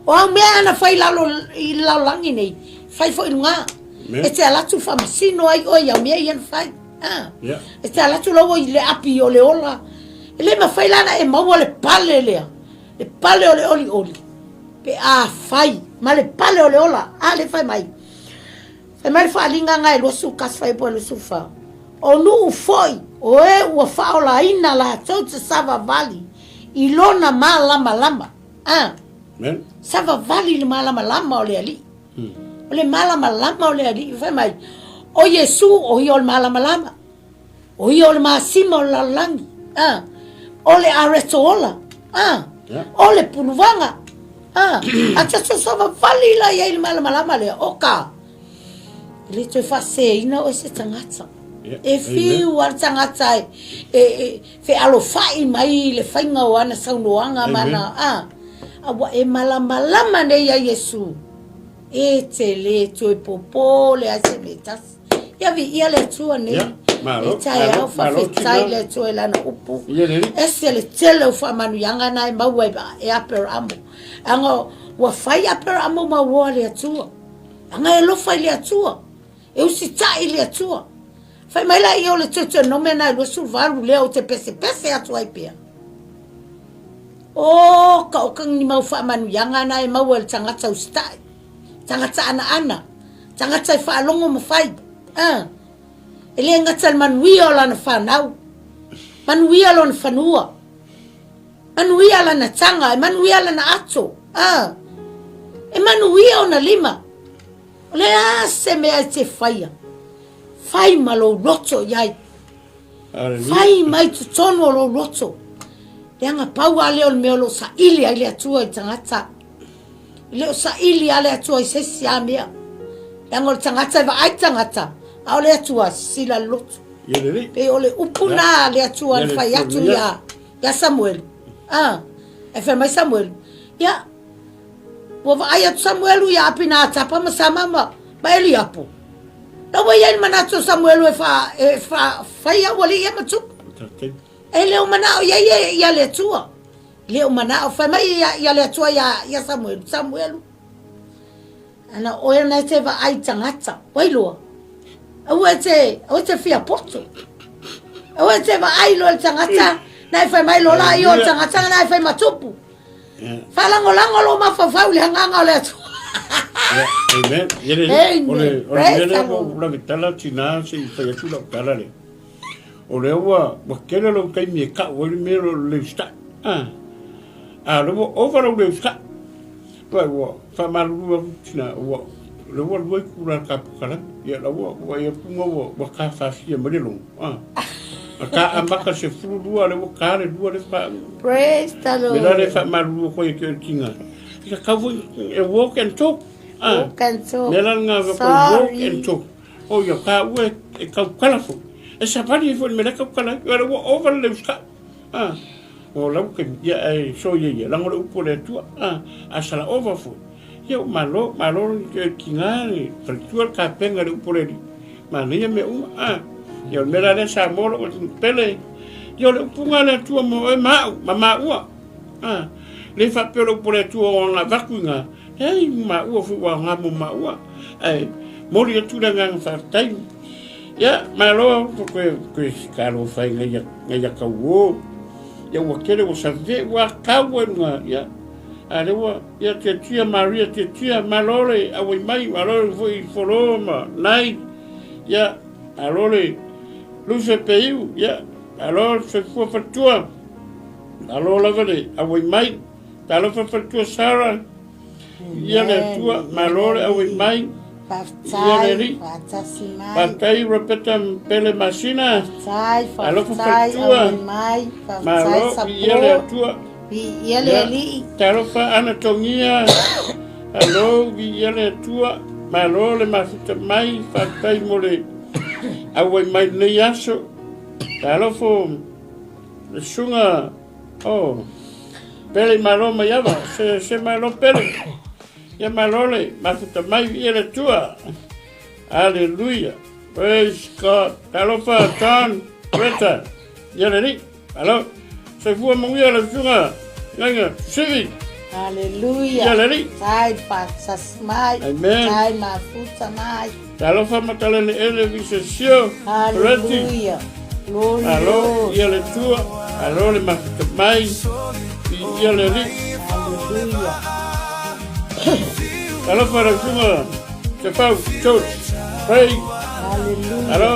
O au mea ana fai lalo, i le lalolagi nei, fai foi i luga. E te alu atu faamasino ai oe i au mea ia na fai. Ah. Yeah. E te alu atu laua i le api o le ola. E le mafai la ona e maua le pale lea, le pale o le olioli, pe a fai ma le pale o le ola. A le fai mai. Fai mai le faaaliga na e 21 fuaiupu e 24, O nuu foi o e ua faaolaina latou te savavali i lona malamalama. A. Amen. Savavali i le malamalama o le Alii. O le malamalama o le Alii. Fai mai, o Iesu o ia o le malamalama. O ia o le masima o le lalolagi. A. O le areto ola. A. Yeah. O le puluvaga. A. A tatou savavali la i ai i le malamalama lea, o ka. E le toe faaseseina oe se tagata. Yeah. E fiu a le tagata e, e, e fealofai mai i le faiga o ana saunoaga ma ana, a. A ua e malamalama nei ia Iesu, e te lē toe popole ai se mea e tasi. Ia viia le Atua nei. Ia, malo, E taeao malo, malo faafetai tina. le Atua i lana upu. Ia lelei. Ese le tele o faamanuiaga na e maua e, e Aperamo. Aga ua fai Aperamo ma uoa le Atua. Aga e alofa i le Atua. E usitai i le Atua. Fai mai la ia o le Deuteronome na e 28 lea ou te pesepese atu ai pea. O ka o ni mau faamanuiaga na e maua e le tagata usitai, tagata anaana, tagata e faalogo ma fai. Ah, e le gata le manuia o lana whanau, manuia lona fanua, manuia lana taga, e manuia lana ato, ah, e manuia ona lima. O le a se mea e te faia, fai ma lou loto i ai. Fai mai totonu o lou loto. Leaga pau lava lea o le mea o lo o saili ai le Atua i tagata. E le o saili lava le Atua i se isi lava mea. Leaga o le tagata e vaai tagata, a o le Atua e sisila le loto. Pei o le upu na a le Atua na fai atu ia, ia Samuelu. Ah, e fai mai Samuelu, ia, Ua vaai atu Samuelu iā Apinatapa ma Sama ma, ma Eliapo. La ua i ai le manatu o Samuelu e wha, e wha, whai au alii e matupu. E le o manao ia ia ia le Atua. Le o manao, whai mai ia, ia le Atua ia, ia Samuelu. Samuelu. Ana oe na e te vaai tangata. Wailoa. Aua e te, aua e te fia poto. Aua e te vaai loa le tagata, na e fai mai loa la i o le tagata na e fai matupu. Faalagolago lou mafaufau i le agaga o le Atua. Amen. Amen. O le o le mea lea ua ou lavetala tina se i fai atu lau tala lea. O lea ua ua tele lou taimi e kau ai le mea o le usitai. Ah. A o lea ua ova lou le usitai. Ua ua faamalulu atu tina ua o lea ua lua itula o le ta Ia la ua ua ia punga ua ua tafafia mai le logo. Ah. A ta amata 12 le ua ta le lua le fa. Praise the Lord. Me la le faamalulu atu ai ke o tinga. Ia kau foi e walk and talk. Ah. Walk and talk. Me la nga ko walk and talk. O ia ka ua e kau kala fo. E sapali e foi me la kau kala. Ia ua over le uska. Ah. O lau ke ia e so ia ia lango le upu le atua. Ah. A sala over fo. Ia ua malo, malo le tiga le faletua le kapenga le upu o le Alii. Manaia mea uma, a. Ia o le mea la lea Samoa lou atunuu pele. Ia o le upuga a le Atua mo oe ma au, ma maua. A. Le faapea o le upu a le Atua o aga avatu i ga, leai, maua foi ua aoga mo maua. Ae momoli atu le agaga faafetai. Ia, malo ko koe, koe talofa ai ngai ngai a kauō. Ia ua tele ua save ua kau ai luga, ia. A lea ua Ia tiatia Maria tiatia malo le auai mai malo le foi folo ma nai ia malo le Luce Peiu ia malo le soifua faletua malo lava le auai mai talofa faletua Sarah ia le Atua malo le auai mai ia le Alii faafetai Rebecca Pele Masina alofa faletua malo ia le Atua Viia le Alii. Talofa ana togia, alo viia le Atua, malo le mafuta mai, faafetai mo le auai mai lenei aso. Talofa le susuga oh, Pele malo mai ava, se, se malo Pele. Ia malo le mafuta mai, viia le Atua. Aleluia. Praise God. Talofa John Greta. Ia le Alii. Alo, soifua manuia lau susuga Gaiga Sivi. Hallelujah. Ia le Alii. Tai whasas mai. Amen. Tai mafuta mai. Talofa matalele ele visesio. Hallelujah. Glory Alo, Lord. ia le Atua. Alo le mafuta mai. Ia le Alii. Hallelujah. Talofa lau susuga Sefau George. Pray. Hallelujah. Alo,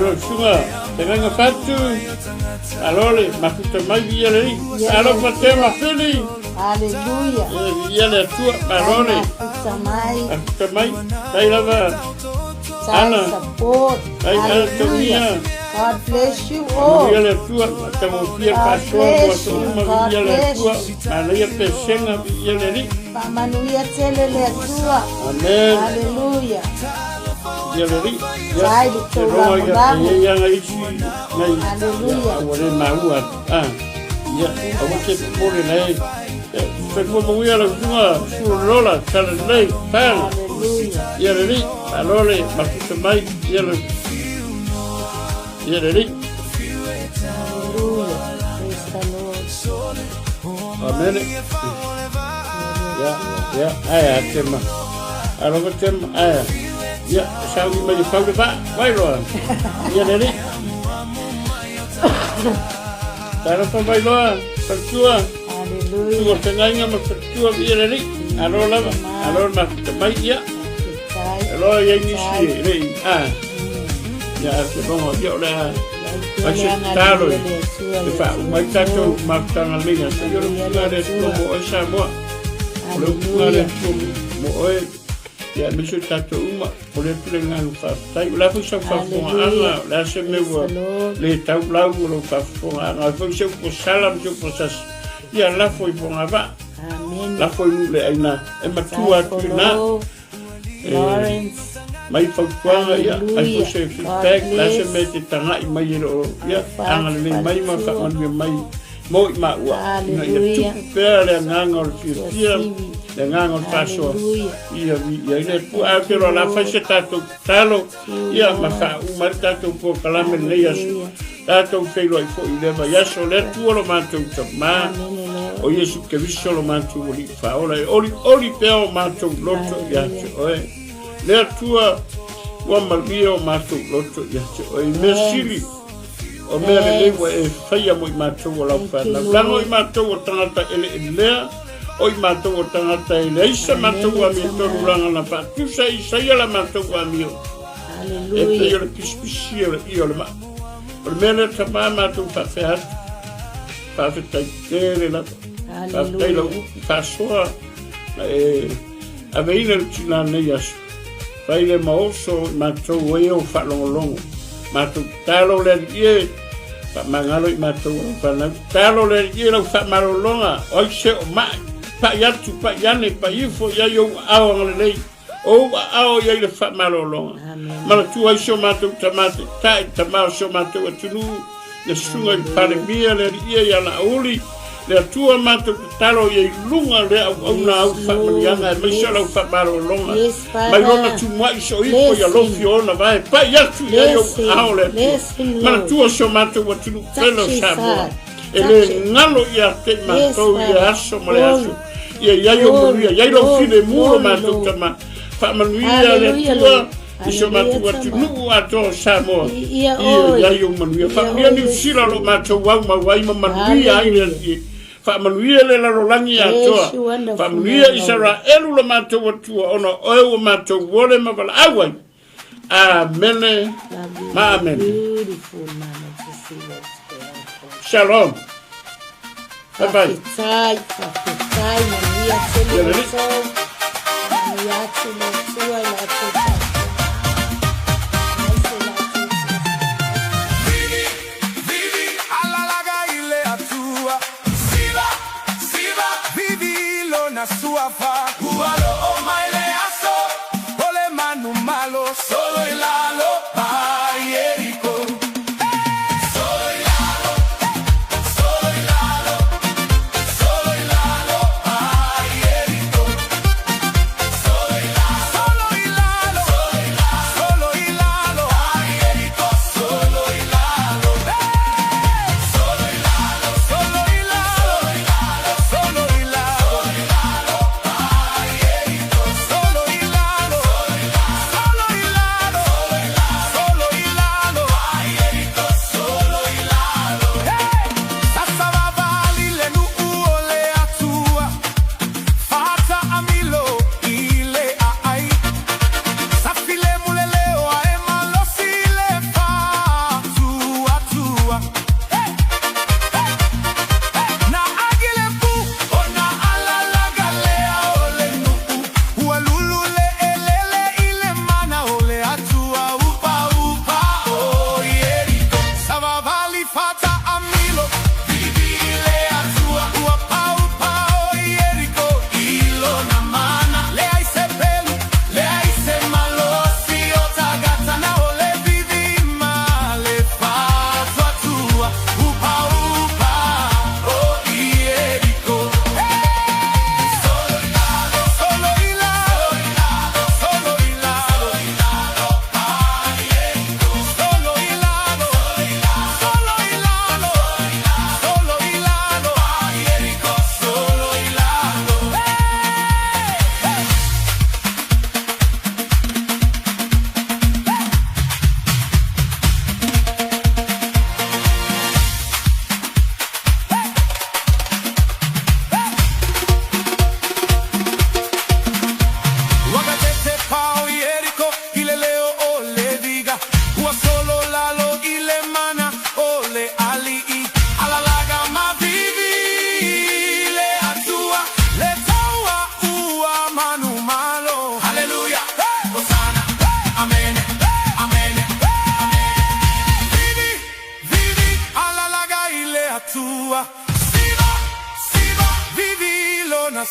lau susuga Te Gaiga Fatu. Alo le mafuta mai viia le Alii. Alofa Tema Fili. Hallelujah. Viia le Atua. Malo le Mafuta mai. mafuta mai. Tai lava Tai Ana. support. Tai Ana Hallelujah. Togia. God bless you all. Viia le Atua. Matagofie God faasoa mo bless aso you. uma. God Viia le bless Atua. you. Manaia pesega. Viia le Alii. Faamanuia tele le Atua. Amen. Hallelujah. Ia le Alii. Ia. Tai le Te roa ia taulamu e ia ngai isi ngai. Hallelujah. Ia ua le maua atu. Ah. Ia aua te popole nei. Whenua manuia lau susuga Sulola, Talalelei, Pal. Ia le alii, malo le mafuta mai, ia le Ia le alii. Amene. Ia, ia, aia tema. Alofa tema, aia. Ia, sauni mai le fau le vaa, Vailoa. Ia le alii. Talofa Vailoa, faletua. Aleluia. Ua fegainga ma faletua ia le alii. Alo lava, alo le mafuta mai, ia. Alo ia nisi e le i, a. Ia, a te logo, ia o le a. Ai se talo e. E wha umai tātou mafutanga leinga. Sa ia o le upunga le atua mo oe Samoa. O le upunga le atua mo oe. Ia, aemaise o tātou uma. O le Atua le agaga faafetai. O le a foi sau faafofogaaga, o le a se mea ua le tau lau o lou faafofogaaga. O le a foi se upu sala ma se upu sasi, ia lafo i fogavaa. Lafo i nuu le aina e matua atu i ina. E, mai fautuaga, ia, ai foi se feedback, o le a se mea e te tagai mai e loo, ia, agalelei mai ma faamanuia mai mo i maua, ina ia tupu pea le agaga o le fiafia, le agaga o le faasoa, ia viia ai le Atua. Ae ou te iloa o le a fai se tatou tatalo, ia, ma faauma ai le tatou polokalame i lenei aso. Tatou feiloai foi i lea vaiaso, le Atua lo matou Tama, o Iesu Keriso lo matou Alii Faaola, e olioli pea o matou loto ia te Oe. Le Atua, ua malie o matou loto ia te Oe. I mea sili, o mea lelei ua e faia mo i matou o lau fanau. Leaga o i matou o tagata eleelea, o i matou o tagata e leai sa matou amiotonu leaga na faatusa e Isaia la matou amio. E pei o le pisipisi o le io o le maa. O le mea lea tama matou faafea atu. Faafetai tele lava. Faafetai lau upu faasoa na e aveina le tina nei aso. Fai le ma oso i matou e o faalogologo. Matou tatalo le Alii e, faamagalo i matou o lau fanau. Tatalo le Alii e lau faamalologa, o ai se o mai, pai atu, pai ane, pai ifo i ai ou aao agalelei, ou aao i ai le faamalologa. Manatua ai si o matou tama taitai, tama o si o matou atunuu, le susuga i le Palemia, le Alii e ia Laauli, le Atua matou tatalo ia i luga o lea auauna au faamanuiaga aemaise o lau faamalologa mai lona tumuai soifo ia lofi o ona vae pai atu i ai ou aao le Atua. Manatua si o matou atunuu pele o Samoa e le galo ia te i matou i le aso ma le aso ia i ai ou manuia i ai lou filemu lo matou tama faamanuia le Atua i si o matou atunuu atoa o Samoa ia i ai ou manuia. Faamanuia Niu Sila o lo o matou au mau ai ma manuia ai le Alii. Faamanuia le lalolagi atoa. Faamanuia Isaraelu lo matou Atua ona o oe ua matou ole ma valaau ai. Amene ma amene. Shalom. Bye bye. Faafetai, faafetai, manuia tele Ia lelei. outou. Manuia atu le Atua i la outou faafofoga. Aemaise la outou Vivi, vivi, alalaga i le Atua. Siva, siva, vivi lona suafa. Ua loo mai le aso, o le manu malo. Solo i lalo, a Ieriko. Solo i lalo, solo i lalo, solo i lalo, a Ieriko. Solo i lalo, solo i lalo, solo i lalo, a Ieriko. Solo i lalo, solo i lalo, solo i lalo, solo i lalo, a Ieriko.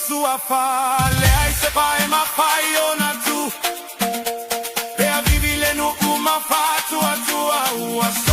Suafa, leai se pa e mafai ona tu. Pea vivi le nuu ma fatuatua ua.